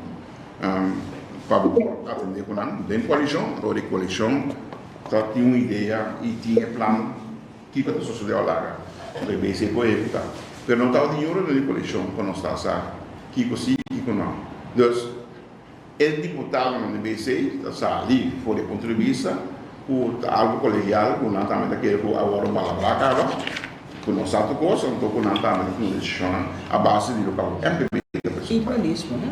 pa bo por atende cu nan den coalicion. Anto di coalicion ta tin un idea y tin e plan kico ta sosode a laga. Anto e bc por ehecuta. Pero no tabatin niun reunion di coalicion pa nos ta sa kico si y kico no. Dus e diputadonan di BC ta sali for di e punto di bista ku ta algu kolegial ku nan tambe ta kere ku awor un palabrá kaba ku no sa tur kos anto ku nan tambe ta tuma desishonnan a base di loke ku MPB ta presentá.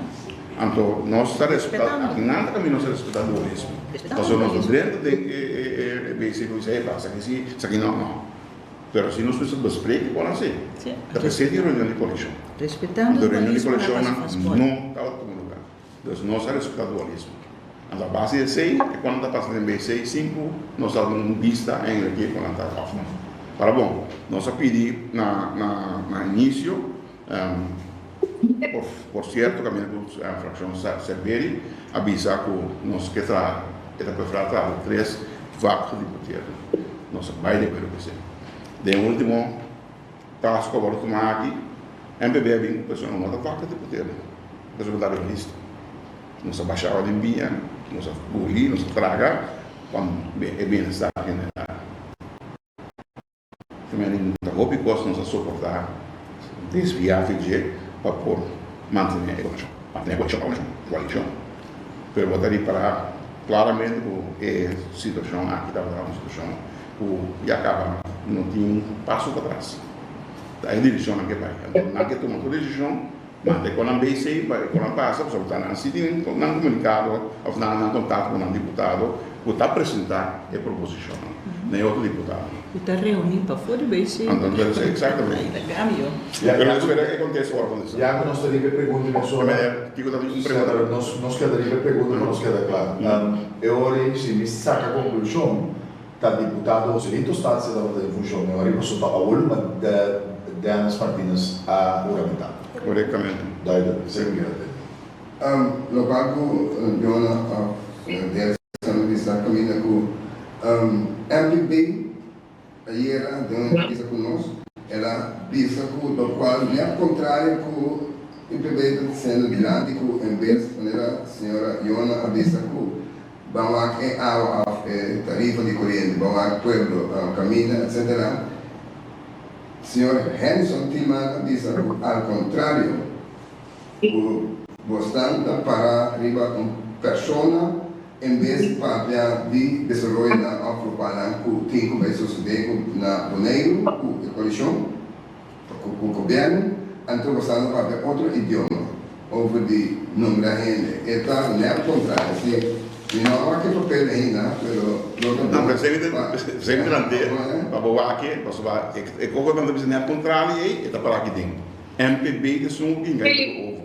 Anto nos ta respetá aki nan ta kaminda nos ta respetá dualismo pasobra nos no drenta den e BC ku bisa hey esaki si esaki no no. Pero si nos mester bespreken kon hasi, ta p'esei tin reunion di koalishon. Anto reunion di koalishonnan no tabata tuma luga. Dus nos a respetá dualismo. Anto a base di esei, e kon nan ta pasa den BC sin ku nos a duna un bista eigenlijk di e kon nan ta òf no. Para bon, nos a pidi na na na inisio, por por sierto kaminda ku frakshon Serveri a bisa ku nos ke traha, e ta preferá traha ku tres vak gediputeerden. Nos a bai de akuerdo ku esei. Den e ultimo paso ku a wòrdu tumá aki, MPB a bin ku persona no ta vak gediputeerden, pasobra ta realista. Nos a basha awa den biña, nos a guli, nos a traga pa e bienestar general. Menen ta hopi kos nos a soportá desviá fi dje pa por mantené e koalishon. Mantené e koalishon, koalishon, koalishon. Pero bo ta ripará klaramente ku e situashon aki tabata un situashon ku ya kaba no tin paso patras. Ta e direkshonnan ke bai. Anto nan ke tuma tur desishon. Manda e konan BC pa e konan pasa pasobra ta nan si tin nan komunikado of nan nan kontakto ku nan diputado ku ta presenta e proposishonnan na e otro diputadonan. Ku ta reuni pafó di BC. Anto eksaktamente. Ai ta kambio. Pero nos spera e kontesto ora kontesta. Ya ku nos ta riba e pregunta mesora. Kiko ta un pregunta? Nos keda riba e pregunta pa nos keda kla. E ora ei si mi saka konklushon ta diputado Joselito Statia tabata den funshon e ora ei pasobra pa awor luma Dennis Martinez a huramentá. Korektamente. Duidelijk, esei mi keda tende. Lokual ku Jona òf señor Derksen a bisa kaminda ku MPB ayera den un entrevista ku nos el a bisa ku lokual nèt kontrario ku UPB ta disiendo dilanti ku en bes manera señora Jona a bisa ku Ban wak e awa of e tarifa di koriente, ban wak pueblo, kaminda, etc. Señor Henson Timan a bisa ku al kontrario, ku bosnan ta para riba un persona en bes di papia di desaroyonan of lokualnan ku tin ku bai sosodé ku na Boneiru ku e koalishon, ku gobièrnu, anto bosnan ta papia otro idioma. Over di nombra hende. E ta nèt kontrario. Si mi no a wak e papel ainda, pero lo ta No, bon pero semi pa semi delante pa bo wak e, pasobra e koko nan ta bisa nèt kontrario ei, e ta para aki den. MPB ta esun ku hinka hende ku ovo.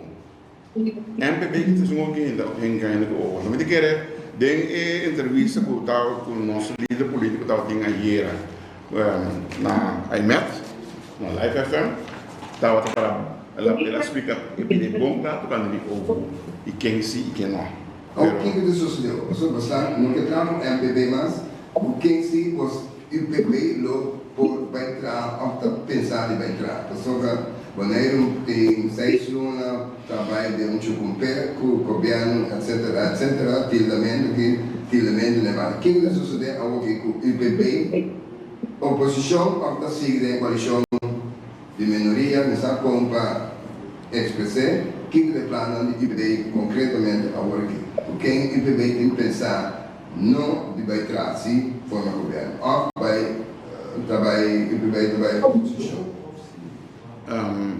MPB ta esun ku hinka hende ku ovo. Mi ta kere den e entrevista ku ta ku nos lider politiko tabatin ayera na Aimet, na Life FM, tabata para El a splika e bida e bon kla tokante di obo i ken si i ken no. Au kiko ta sosodé? Pasobra bosan no ke traha ku MPB mas, ku ken si bos UPB lo por bai traha òf ta pensa di bai traha. Pasobra Boneiru tin seis luna ta bai den un chukumpé ku gobièrnu etsetera etsetera, tildamentu ki tildamentu na e banda. Kiko ta sosodé awoki ku UPB, oposishon òf ta sigui den e koalishon? Di minoria mi sa kon pa ekspres'é kiko ta e plannan di UPB konkretamente awor aki. Ku ken UPB tin pensá no di bai tras si forma gobièrnu òf bai ta bai UPB ta bai oposishon.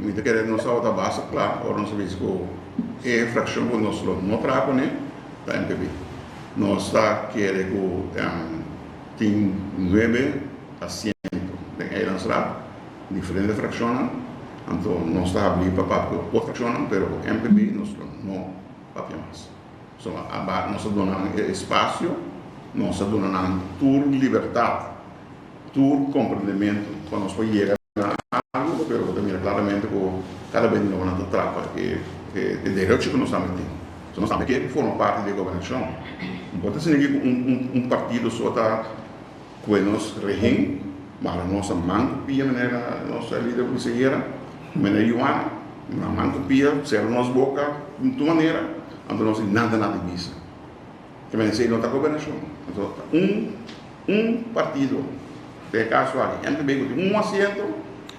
Mi ta kere nos tabata basta kla ora nos a bisa ku e frakshon ku nos lo no traha kuné ta MPB. Nos ta kere ku tin nuebe asiento den Eilandsraad. Diferente frakshonnan, anto nos ta habli pa papia ku otro frakshonnan, pero ku MPB nos lo no papia mas. So aba nos a duna nan e espasio, nos a duna nan tur libertat, tur komprendementu pa nos por yega na algu, pero bo ta mira klaramente ku kada bes di nobo nan ta trapa e e derecho ku nos tambe tin. So nos tambe ke forma parti di e gobernashon. No por ta asina ku un un partido so ta Kue nos rehen, mara nos a man ku pia manera nos lider consehera. Meneer Juan, na man ku pia, sera nos boka di tur manera, anto nos tin nada na di bisa. Te mester esei no ta gobernashon. Anto ta un un partido, den e kaso aki MPB ku tin un asiento,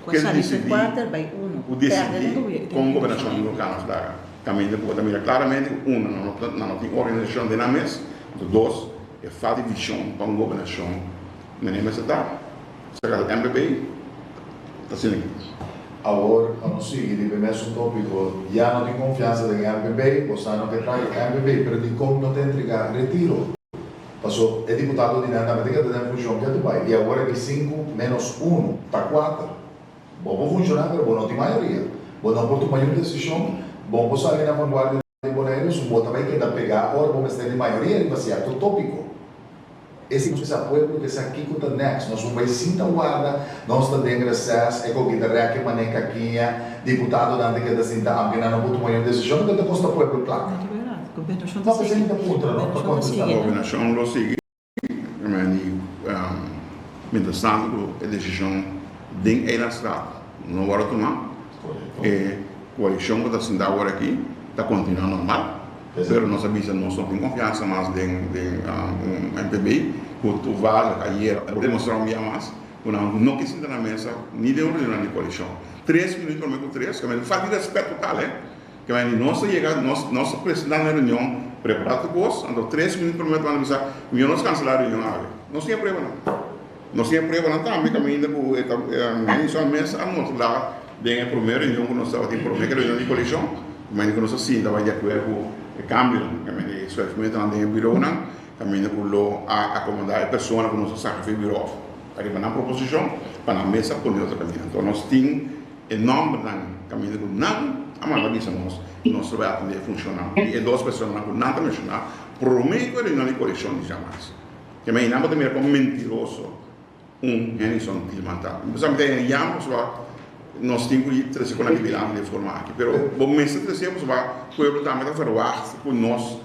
Ku a ke sali ku disidí kuater bai uno. ku Pèrdè den disidí gobier kon gobernashon lo kana slaga. Kaminda ku bo ta mira klaramente ku uno nan no ta nan no tin organisashon den nan mes, anto dos e falta di vishon pa un gobernashon meneer mester ta. Saka MPB ta asina aki. Awor pa nos sigui riba e mesun tópiko, ya no tin konfiansa den MPB, bo sa no ke traha ku MPB, pero dikon no ta entregá retiro? Paso e diputado di nan tambe ta keda den funshon ketu bai, i awor aki sinku ménos unu ta kuater. Bo por funshoná pero bo no tin mayoria. Bo no por tuma niun desishon, bo por sali na vanguardia di Boneiru, su bo ta bai keda pegá ora bo mester di mayoria riba sierto tópiko. Esei nos bisa pueblo ke sa kiko ta next. Nos un bai sinta warda, nos ta den reces, e koki ta rèk e mané kakiña, diputadonan ta keda sinta aunke nan no por tuma niun desishon, loke ta kosta pueblo plaka. Gobernashon No, ta p'esei sigui. mi ta puntra no, pa Gobernashon ta kontestá. sigui, no? Gobernashon lo sigui. Mientras tanto ku e desishon den Eilandsraad no wòrdu tumá, e koalishon ku ta sintá awor aki ta kontinuá normal. Pero nos a bisa nos no tin konfiansa mas den un MPB ku toevallig ayer a demostrá un bia mas ku nan no ke sinta na mesa ni den un reunion di koalishon. Tres minuut promé ku tres, falta di rèspèt total e. Ke manera di nos ta yega, nos nos ta presentá na e reunion, prepará tur kos, anto tres minüt promé ta manda bisa, Mijo nos kanselá e reunion awe. Nos tin e pruebanan. Nos tin e pruebanan tambe kaminda ku e ta Hennyson mes a mostrá den e promé reunion ku nos tabatin promé ku e reunion di koalishon, kaminda ku nos a sinta bai di akuerdo ku e kambionan, kaminda e swerfmentunan den e bureaunan, kaminda ku lo a akomodá e persona ku nos a saka for e bureau òf ariba nan proposishon pa nan mes a pone otro kaminda. Anto nos tin. E nòmbernan kaminda ku nan a manda bisa nos i nos ta bai atendé e funshonnan di e dos personanan ku nan ta menshoná promé ku e reunion di koalishon di djamas. Ke men nan bo ta mira kon mentiroso un Hennyson Thielman ta. Mi pensa mi ta hende yama pasobra nos tin ku trese kon aki dilanti den forma aki. Pero bo mester trese pasobra pueblo tambe ta verwagt ku nos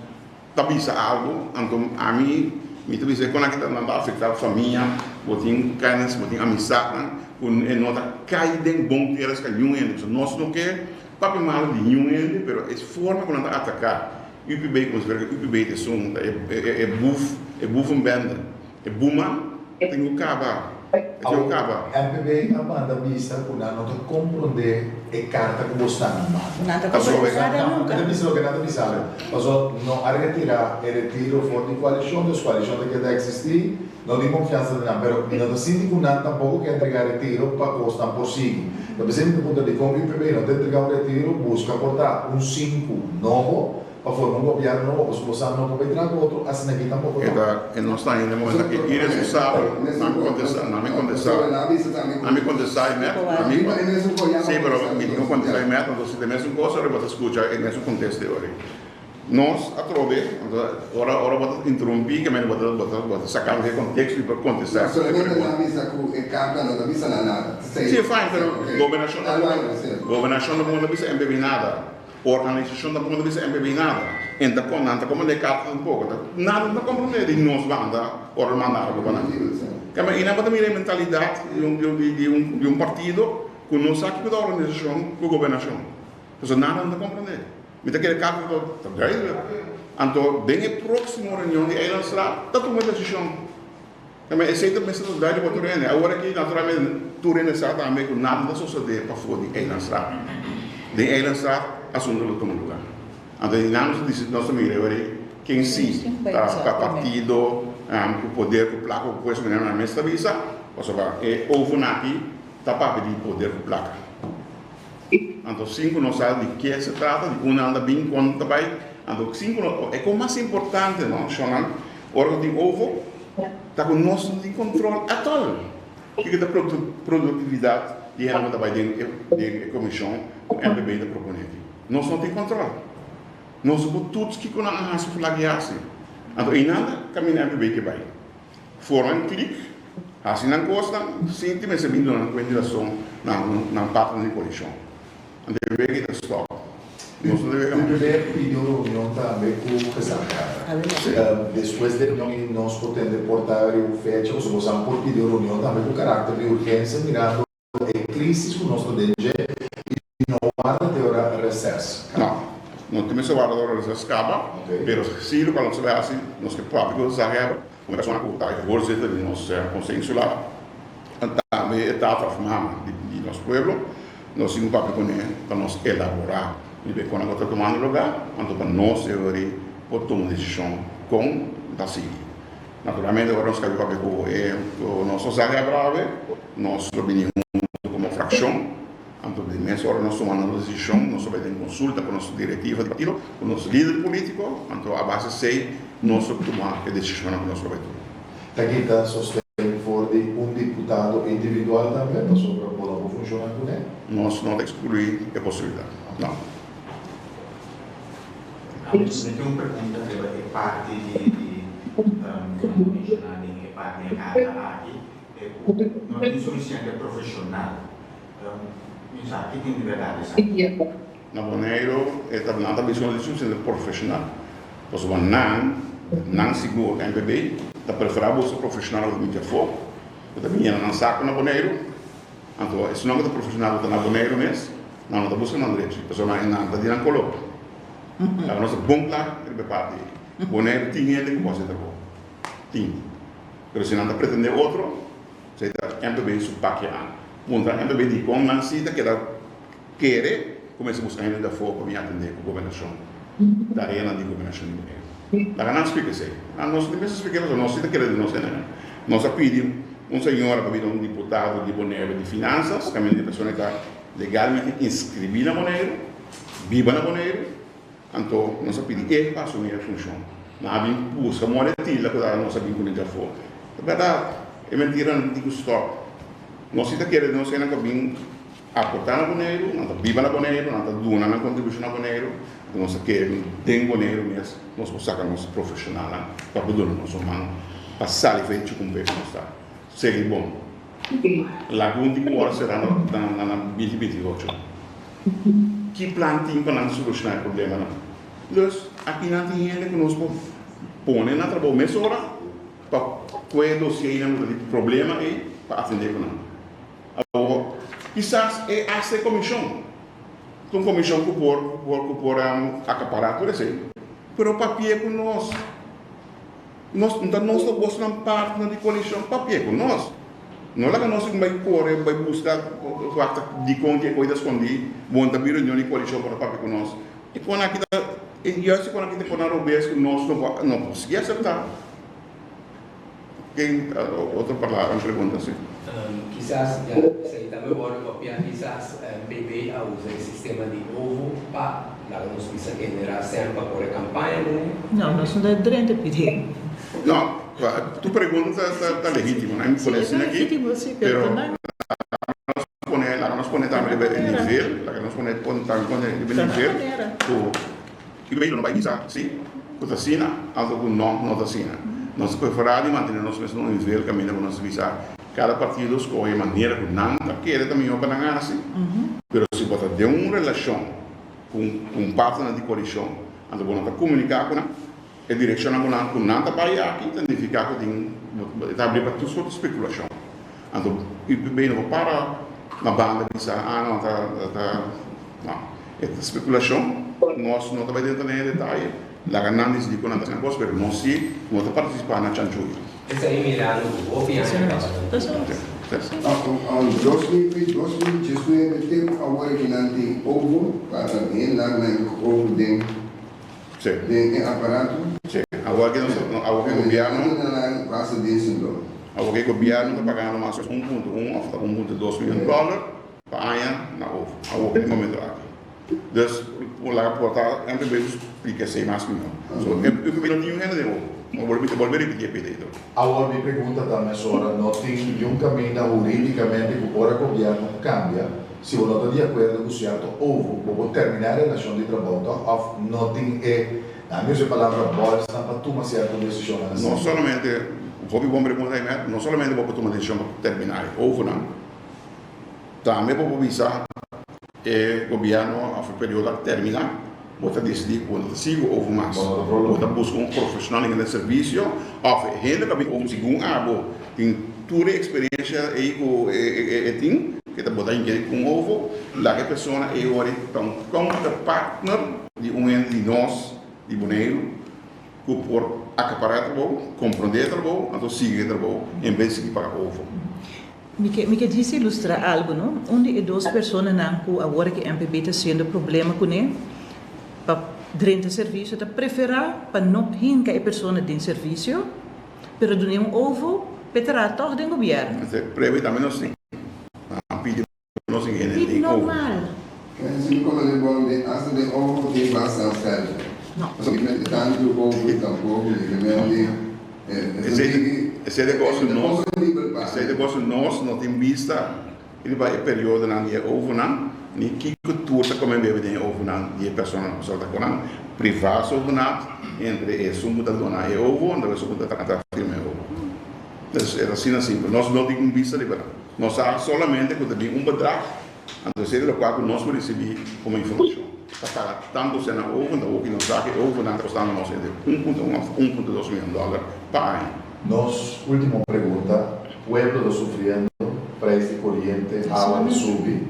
ta bisa algo, anto ami mi ta bisa e kon aki ta nan ta afecta famia, bo tin kennis, bo tin amistadnan ku e no ta kai den bon tera ska niun hende, pasobra nos no ke papia malo di niun hende, pero e forma ku nan ta ataka UPB komo si fuera ku UPB ta esun ta e buf e bufenbende, e buman tin ku kaba. E tin ku kaba. MPB a manda bisa ku nan no ta komprondé e karta ku bosnan a manda. Nan ta komprondé nada nunka. Mi ta bisa loke nan ta bisa awe. Pasobra no a retirá e retiro for di koalishon, dus koalishon ta keda eksistí, no tin konfiansa den nan. Pero mi no ta sinti ku nan tampoko ke entregá retiro pa kosnan por sigui. Ta p'esei mi ta puntra dikon UPB no ta entregá un retiro, buska por ta un sinku nobo Pa forma un gobièrnu nobo, pasobra bo sa no por bai traha ku otro asina aki tampoko E no. ta e nos ta hende momento aki iresponsabel nan mi kontestá nan mi kontestá nan mi kontestá e mèt nan mi si pero mi tin ku kontestá e mèt anto si ta e mesun kos ora bo ta skucha e mesun konteste ora nos atrobe anto ora ora bo ta interumpí ke mende bo ta bo ta bo ta saka e konteksto i por kontestá e pregunta. Si fine pero gobernashon tampoko gobernashon tampoko no ta bisa MPB nada. Organisashon tampoko no ta bisa MPB nada. En ta kon nan ta komprendé karta tampoko. Ta nada no ta komprendé di nos banda ora lo manda algu pa nan. Kamba i nan bo ta mira e mentalidat di un di un di un partido ku no sa kiko ta organisashon ku gobernashon. Pasobra nada no ta komprendé. Mi ta kere karta ta ta duidelijk. Anto den e próksimo reunion di Eilandsraad ta tuma e desishon. Kamba esei ta mester ta duidelijk pa tur hende. Awor aki naturalmente tur hende sa tambe ku nada ta sosodé pafó di Eilandsraad. Den Eilandsraad asuntu lo tuma lugá. Anto di nan nos ta disi nos ta mira awor ei ken si ta ta partido ku poder ku plaka ku puesto manera nan mes ta bisa pasobra e oven aki ta papia di poder ku plaka. Anto sin ku nos sa di ke se trata di unda nan ta bin kon ta bai anto sin ku nos e kos mas importante no shonnan ora ku tin ovo Ta ku nos no tin control at all kiko ta productividad di hende ku ta bai den e comishon ku MPB ta propone aki. Nos no tin control. Nos no por toets kiko nan a hasi of lak di hasi. Anto einan ta kaminda MPB ke bai. Forma un klik, hasi nan kosnan sin tin mester bin duna nan kuenta di rason na nan partner di koalishon. Anto e wega ta stop. Nos no ta wega mas. UPB pidió reunion tambe ku Gezaghebber. Despues di reunion i nos por tende por ta riba un fecha pasobra bosan por pidió reunion tambe ku karakter di urgensia mirando e krisis ku nos ta den dje. No tin mester warda ora reses kaba, pero si lokual nos ta bai hasi, nos ke papia ku gezaghebber, un persona ku ta e voorzitter di nos Konseho Insular, tambe e tata òf mama di nos pueblo, nos tin ku papia kuné pa nos elaborá riba e kona ku ta tumando lugá, anto pa nos e ora ei por tuma un desishon kon ta sigui. Naturalmente ora nos kabi papia ku e ku nos gezaghebber awe, nos lo bini huntu komo frakshon. Anto di mes ora nos tuma nos desishon, nos ta bai den konsulta ku nos direktiva di partido, ku nos lider polítiko, anto a base esei nos ta tuma e desishonnan ku nos lo bai tuma. Ta kita sosten for di un diputado individual tambe pasobra bo no por funshoná kuné? Nos no ta ekskluí e posibilidat, no. Mi tin un pregunta riba e parti di ku bo menshoná den e parti den karta aki, e ku no tin sufisiente profeshonal. Mi sa ki tin di berdad esaki. Na Boneiru e ta nan ta bisa un suficiente profesional pasobra nan nan sigur MPB ta prefera buska profesional ku ta bini afo ku ta bini yena nan sako na Boneiru anto esunnan ku ta profesional ku ta na Boneiru mes nan no ta buska nan drechi pasobra nan ta di nan koló laga nos ta bon kla riba e parti ei Boneiru tin hende ku por hasi e trabou tin pero si nan ta pretende otro. Esei ta MPB su papia a puntra MPB dikon nan si ta keda kere ku mester buska hende di afó pa bin atendé ku gobernashon, tareanan di gobernashon di Boneiru. Laga nan splika esei. Nan nos no mester splika pasobra nos si ta kere di nos hende. Nos a pidi un señora pa bira un diputado di Boneiru di finansas, kaminda di persona ta legalmente inskribí na Boneiru, biba na Boneiru. Anto nos a pidi e pa asumí e funshon. Nan a bin buska more tilda ku nos a bin kuné djafó. Ta bèrdat, e mentiranan tin ku stòp. Nos si ta kere nos hendenan ku a bin aportá na Boneiru, nan ta biba na Boneiru, nan ta duna nan kontribushon na Boneiru. Anto nos ta kere ku den Boneiru mes nos por saka nos profeshonalnan pa por duna nos un man pa sali for e chukumpé ku nos ta. Sigui bon. Lagun tin ku wòrdu será na na binti 28. Ki plan tin pa nan soluciona e problemanan? Dus, aki nan tin hende ku nos por pone na trabou mesora pa kue dosienan ku ta di problema ei pa atende ku nan. Awor, kisas e hasta e komishon ta un komishon ku por ku por akapará tur esei, pero papia ku nos. Nos ta nos ta bosnan partner di koalishon, papia ku nos. No laga nos bai kore bai buska wak dikon ki e koi ta skondí, bo no ta bin reunion di koalishon pa no papia ku nos. E kon aki ta juist e kon aki ta pone robes ku nos no por no por sigui aseptá. Ken otro palabra un pregunta si. Kisas ya esei tambe wòrdu papiá, kisas MPB a usa e sistema di ovo pa laga nos bisa generá sèn pa kore kampaña kuné. No, nos no ta drenta pidi. No, tu pregunta ta legítimo, no? Mi pone asina aki, pero laga nos pone, laga nos pone tambe riba e nivel, laga nos pone tambe pone riba e nivel ku MPB lo no bai bisa si ku ta asina anto ku no, no ta asina. Nos ta preferá di mantené nos mes na un nivel kaminda ku nos ta bisa kada partido skohe e manera ku nan ta kere ta mihó pa nan hasi, pero si bo ta den un relashon ku un partner di koalishon anto bo no ta komuniká ku nan, e direkshonnan ku nan ku nan ta bai aki ta nifiká ku tin e ta abrí pa tur sorto spekulashon. Anto UPB no por para na banda bisa ah no ta ta no e ta spekulashon nos no ta bai drenta den e detaye laga nan disidi ku nan ta haci nan kos pero nos si no ta partisipa na chanchuyo. Esei mirando ku hopi aña kaba ta 2019 te ku awor aki nan tin ovo pa ta bien larg nan ku ovo den den e aparato. Sí, awor ki nos awor ki gobierno awor ki gobierno ta pagando mas o menos 1.1 of ta 1.2 miyon dollar pa aña na ovo awor ki momento aki. Dus por laga por ta MPB su splika esei mas mihó. So MPB no tin un hende den ovo. Mi a bolbe ripiti e pedido. Awor mi pregunta ta mesora, no tin niun kaminda huridikamente ku ora gobierno kambia, si bo no ta di akuerdo ku sierto ovo, bo por terminá e relashon di trabou tòg? Òf no tin e, na mi usa e palabra bòlsnan pa tuma sierto desishonnan asina? No solamente, hopi bon pregunta Aymer, no solamente bo por tuma desishon pa terminá e ovonan, tambe bo por bisa e gobierno òf e periodo a terminá, bo ta disidí ku bo no ta sigui ku ovo mas, bo ta buska un profeshonal den e servisio òf e hende ku a bin segun abo tin tur e eksperensia ei ku e tin. Ke ta bota inkerí ku un ovo, laga e persona ei ora ta un counterpartner di un hende di nos di Boneiru ku por akapará e trabou, komprondé e trabou, anto sigui e trabou en bes di sigui paga ovo. Mi ke mi ke djis ilustrá algu, no? Un di e dos personanan ku awor ki MPB ta siendo problema kuné pa drenta servisio ta preferá pa no hinka e persona den servisio, pero dun'é un ovo p'e traha tòg den gobièrnu. Esei prebe tambe nos tin. Nan pidi nos tin hende Dit den ovo. normal. Kende si mi kono den bon den asta den ovo tin basta sèlve. No. Pasobra mi mester tantu ovo tampoco mi ke men di Esei esei ta kos ku nos esei ta kos ku nos no tin bista riba e periodonan di e ovonan ni kiko tur ta kome bebe den e ovonan di e personanan pasobra ta konan privá zogenaamd entre esun ku ta dona e ovo anto esun ku ta ta firma e ovo. Entonces e ta asina simpel nos no tin un bista riba nan nos sa solamente ku ta bin un bedrag anto esei ta lokual ku nos por risibí komo informashon ta paga tantu sèn na ovo anto hopi nos sa ku e ovonan ta kostando nos entre 1.1 òf 1.2 mion dòler pa aña. Nos ultimo pregunta, pueblo ta sufriendo, prijs di coriente, awa ta subi,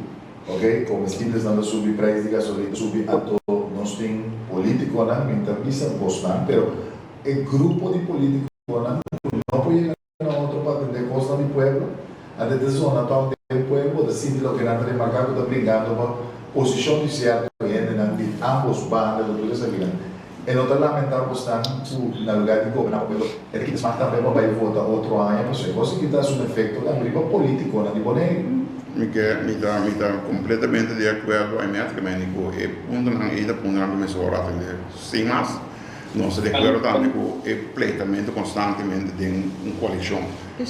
ok, comestiblesnan ta subi, prijs di gasolina ta subi, anto nos tin politiconan, mi ta bisa bosnan, pero e grupo di politiconan cu no por yega na otro pa atende cosnan di pueblo, anto e ta zona tog den pueblo, bo ta sinti loke nan ta remarca cu ta bringando pa posicion di cierto hendenan di ambos banda cu tur esakinan. E no ta lamenta bosnan cu na lugar di goberna pa pueblo e ta kita smak tambe pa bay vota otro aña pasobra e cos aki ta asumi efecto tambe riba politiconan di Boneiru. Mi ke mi ta mi ta completamente di acuerdo Aimet ke meni cu e puntonan ey ta puntonan cu mester worde atende sin mas. Nos ta di acuerdo tambe cu e pleitamento constantemente den un coalicion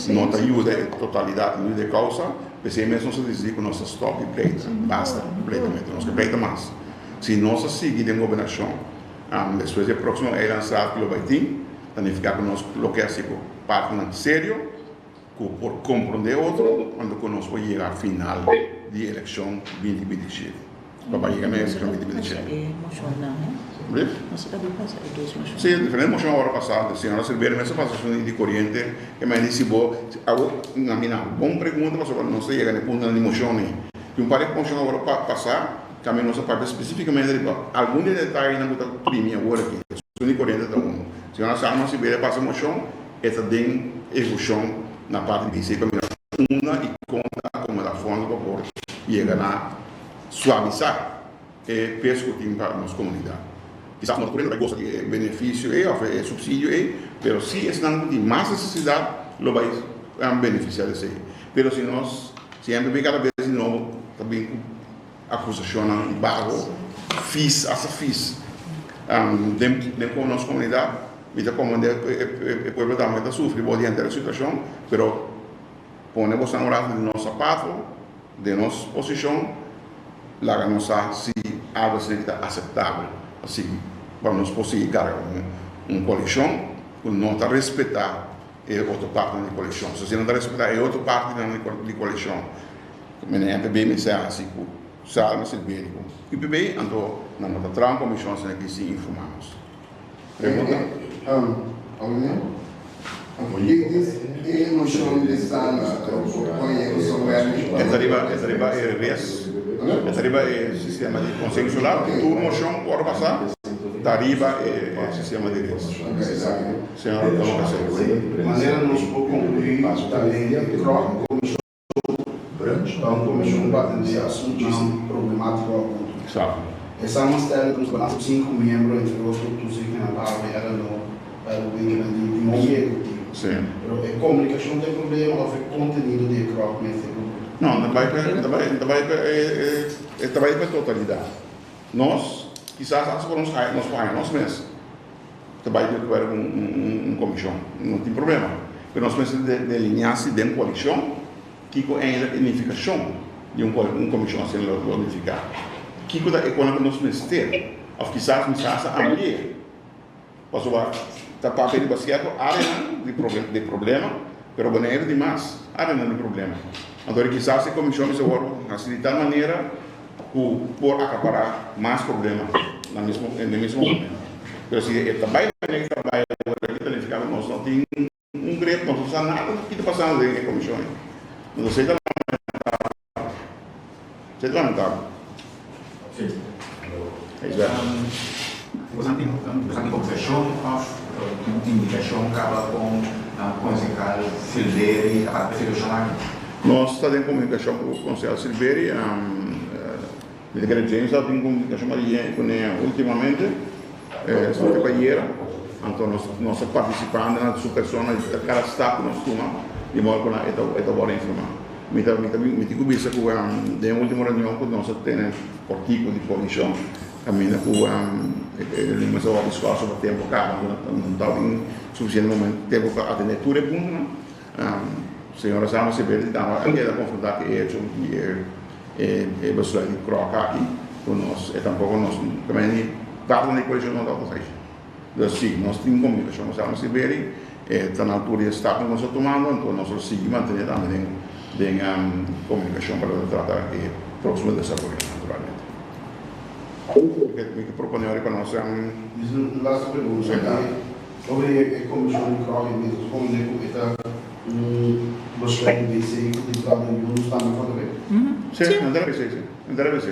no ta yuda e totalidad no yuda e causa pesey mes nos a dicidi cu nos ta stop di pleita basta pleitamento nos ke pleita mas. Si nos a sigui den gobernashon despues di e próksimo eilandsraad ku lo bai tin, ta nifiká ku nos lo ke hasi ku partnernan serio ku por komprondé otro anto ku nos por yega final di elekshon 2027. Pa bai yega na e elekshon 2027. Sí, diferente moshon a wòrdu pasá. Señora Silverio mes a pasa su di koriente e mei di si bo awo na mi na bon pregunta pasobra nos ta yega na e puntonan di moshon ei. Tin un par di moshon a wòrdu pasá. Tambe nos a papia spesífikamente riba algun di e detayenan ku ta primi awor aki. Esun di koriente ta unu. Señora Salma Silveira a pasa moshon, e ta den ehushon na parti di BC pa mira unda i kon ta akomodá fondo pa por yega na suavisá e peso ku tin pa nos komunidat. Kisas no ta tur hende bai gosa di e benefisio ei òf e supsidio ei, pero si esnan ku tin mas nesesidat lo bai benefisiá di esei. Pero si nos siempre kada bes di nobo ta bin ku Akusashonnan baho, fis, asta fis den den nos komunidat. Mi ta komprendé e pueblo tambe ta sufri bo di henter e situashon, pero pone boso un rato den nos sapato, den nos posishon, laga nos sa si algu asina ta aseptabel pa sigui pa nos por sigui karga un koalishon ku no ta respetá e otro partinan di koalishon. So si nan ta respetá e otro partinan di koalishon. Mene MPB mester hasi ku Salma Silverio ku UPB, anto nan no ta traha un komishon asina ki sin informá nos. Pregunta? E ta riba e ta riba e res, e ta riba e sistema di Konseho Insular, tur moshon ku wòrdu pasá ta riba e sistema di res. Señor Tomo Casero. Manera nos por konkluí ta den kròk komishon. Ta un komishon pa atendé asuntunan problemátiko agudo. E samenstelling ta un ku sinku miembro, entre otro toezichtnan pa RNO, ROB, kinan di di un ehekutivo. Pero e komunikashon ta e problema òf e kontenido di e kròk mes ta e problema? No, ta bai pa ta bai ta bai pa e ta bai pa e totalidat. Nos kisas asta ku nos haña nos por haña nos mes ta bai di akuerdo ku un komishon, no tin problema. Pero nos mester delineá si den koalishon kiko eindelijk e nifikashon di un un komishon asina lo lo nifiká. Kiko ta e konan ku nos mester òf kisas mester hasta ampli'é. Pasobra ta papia riba sierto áreanan di di problema, pero Boneiru tin mas áreanan di problema. Anto kisas e komishon mester wòrdu hasi di tal manera ku por akapará mas problema na mismo den mismo momento. Pero si e ta bai manera ku ta bai awor aki ta nifiká ku nos no tin un grip, nos no sa nada ki ta pasando den e komishon ei. Nos a seta lamentabel. Esei ta lamentabel. Sí. Boso tin kombersashon òf tin un indikashon kaba kon konsehal Silveri ta papia situashon aki? Nos ta den komunikashon ku konsehal Silveri. Mi ta kere James ta tin komunikashon kuné últimamente, esaki pa ayera. Anto nos nos ta partisipando na su persona di kada stap ku nos tuma di modo ku e ta e ta wòrdu informá. Mi ta mi ta mi tin ku bisa ku den e último reunion ku nos a tene kòrtiku di koalishon kaminda ku e nos a wòrdu skòrsa pa tempu kaba no tabatin sufisiente momento tempu pa atendé tur e puntonan. Señora Sama Severdi tambe a keda konfrontá ku e hecho di e besluit di kròk aki ku nos e tampoko nos ni parti di koalishon no tabata sa. Dus si nos tin komunikashon ku Sama Silveri, e ta na altura di e stapnan ku nos ta tumando, anto nos lo sigui mantené tambe den den komunikashon pa lo ta trata e próksimo desaroyo naturalmente. Mi ke proponé ora pa nos. Dis un laatste pregunta. Sobre e komishon di Crowley mes, nos komprendé ku e ta un besluit di BC ku diputado Yunus tambe for ta bay? Si, nan ta na BC, si. Nan ta na BC.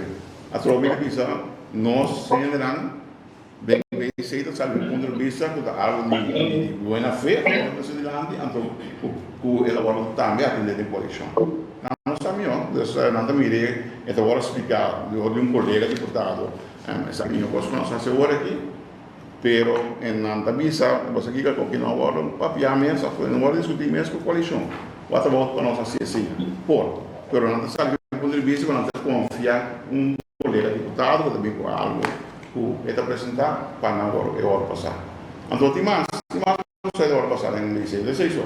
Atrobe mi ta bisa nos hendenan. Den BC ta sali un punto di bista ku ta algu di buena fe ku wòrdu trese dilanti anto ku el a wòrdu tambe atendé den koalishon. Nan no sa mihó, dus nan ta mira e ta wòrdu spliká dor di un kolega diputado esaki mihó kos ku nos hasi awor aki, pero nan ta bisa bo sa kiko ku no a wòrdu papiá mes òf no a wòrdu diskutí mes ku koalishon. What about pa nos hasi asina? Por, pero nan ta sali un punto di bista ku nan ta konfia un kolega diputado ku ta bin ku algu. Ku e ta presentá pa nan wòrdu e ora pasá. Anto tin mas, tin mas ku sa e ora pasá den BC. Ta esei so.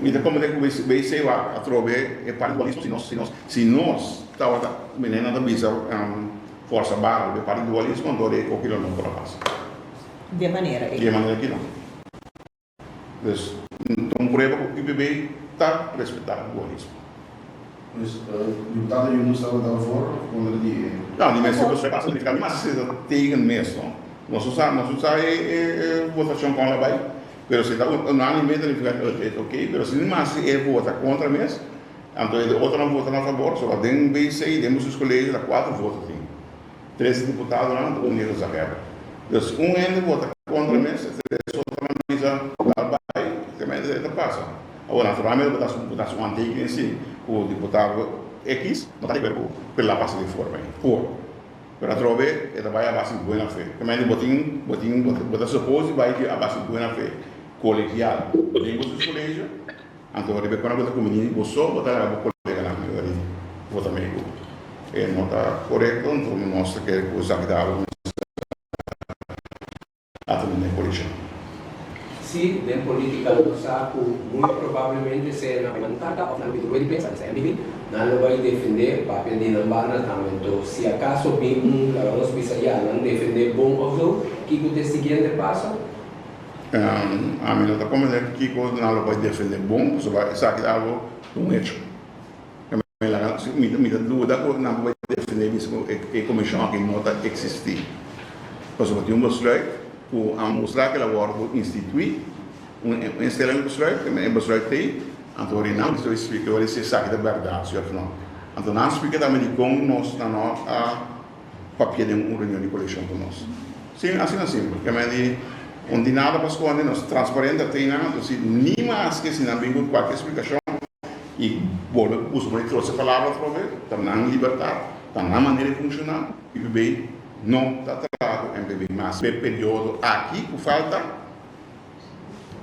Mi ta komprendé ku BC wak atrobe e parti dualismo si nos, si nos, si nos tabata, mene nan ta bisa forsa bara riba e parti dualismo anto e koki lo no por a pasa. Di e manera ei. Di e manera aki no. Dus ta un prueba ku UPB ta respetá dualismo. Dus diputado Yunus tabata voor of kontra di e. No, di mester ku pasa nifiká mi mas si ta tegen mes no. Nos no sa, nos no sa e votashon kon la bai, pero si ta unánime ta nifiká ku e ta oke, pero si mas si e vota kontra mes, anto e otronan vota na fabor, so den BC, den Bestuurscollege ta kuater voto tin. Tres diputadonan ta uni gezaghebber. Dus un hende vota kontra mes, e tres otronan bisa dal bai, kemente esei ta pasa. Awor naturalmente bo ta hasi bo ta hasi un handtekening si ku diputado X no ta di akuerdo ku el a pasa di forma ei. Por. Pero atrobe e ta bai a base di buena fe. Kemente bo tin bo tin bo ta suppose di bai a base di buena fe kolegial den boso kolegio. Anto riba e kona bo ta kumini bo so, bo ta laga bo koleganan riba di vota mee ku e no ta korekto, anto nos ta kere ku esaki ta algu ku mester atende den koalishon. Si, den politica nos sa cu muy probablemente sea nan bay mantata of nan lo bay di prensa, esta MPB, nan lo bay defende papia di nan banda tambe. Anto si acaso bin un, laga nos bisa ya, nan defende bon of zo, kico ta e siguiente paso? Ami no ta comprende kiko nan lo bay defende bon pasobra esaki ta algo un hecho. Mi ta duda ku nan por bay defende bisa ku e komishon aki no ta existi. Pasobra tin un besluit ku a mustra ku el a wordo institui, un instellingsbesluit, e besluit t'ey, anto ora nan mester splika ora si esaki ta bèrdat si òf no. Anto nan splika tambe dikon nos nan no a papia den un reunion di coleccion cu nos. Si, asina simpel. Ke men di, un tin nada pa sconde, nos transparente a tei nan, anto si ni maske si nan bin cu cualkier splicacion y bolbe usa por e troce palabra atrobe, ta nan libertad, ta nan manera di funciona, UPB no ta traha cu MPB mas p'e periodo aki cu falta,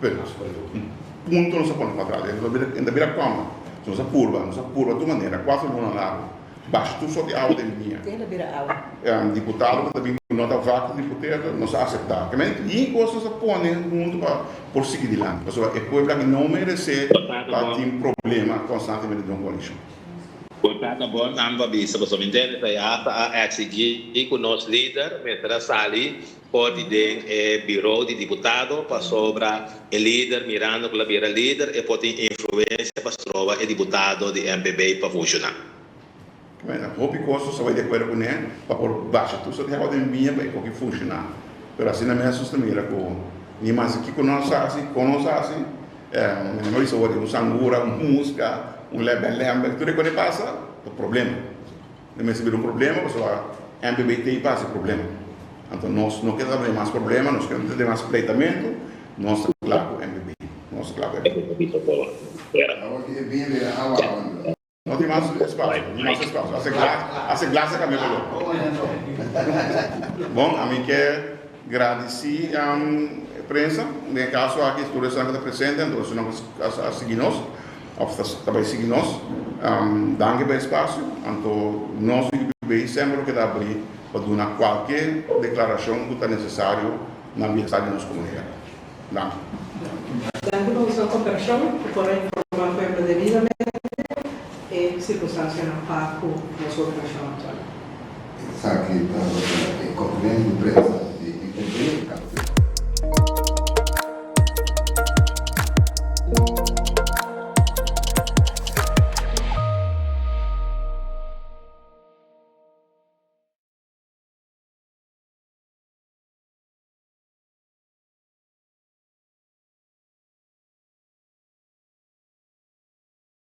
pero un punto nos a pone patras, e ta bira coma, nos a purba, nos a purba tur manera, cuatro luna largo. Basha tur sort di awa den liña. Tin ta bira awa. Diputado ku ta bin ku no ta vak di poder nos a aseptá. Ke men yin kos nos a pone huntu pa por sigui dilanti. Pasobra e pueblo aki no meresé pa tin problema konstantemente den un koalishon. Por ta bon nan pa bisa pasobra mi ntende ta ya ta a eksigí ku nos lider mester a sali for di den e biro di diputado pasobra e lider mirando ku lo bira lider e por tin influensia pa stroba e diputado di MPB pa funshoná. Bueno, hopi kos nos ta bai di akuerdo kuné pa por basha tur sort di awa den biña pa e koki funshoná. Pero asina mes nos ta mira ku ni mas kiko nos hasi, kon nos hasi, mi no bisa wor di un sangura, un muska, un lèbè lèmbè, tur e kos pasa ta problema. E mester bira un problema pasobra MPB tin pa hasi problema. Anto nos no ke ta den mas problema, nos ke ta den mas pleitamentu, nos ta kla ku MPB. Nos ta kla ku MPB. No tin mas espasio, no tin mas espasio. Hasi glas, hasi glas a kambia kolor. Bon, ami ke gradisí prensa, den e kaso aki tur esnan ku ta presente, anto esnan ku a sigui nos. Of ta bai sigui nos. Danki pa e spasio. Anto nos di UPB semper lo keda abrí pa duna kualke deklarashon ku ta nesesario na bienestar di nos komunidat. Danki. Danki pa boso koperashon ku por a informá pueblo debidamente e sirkunstansianan pa ku nos gobernashon aktual. Esaki tabata e konferensia di prensa.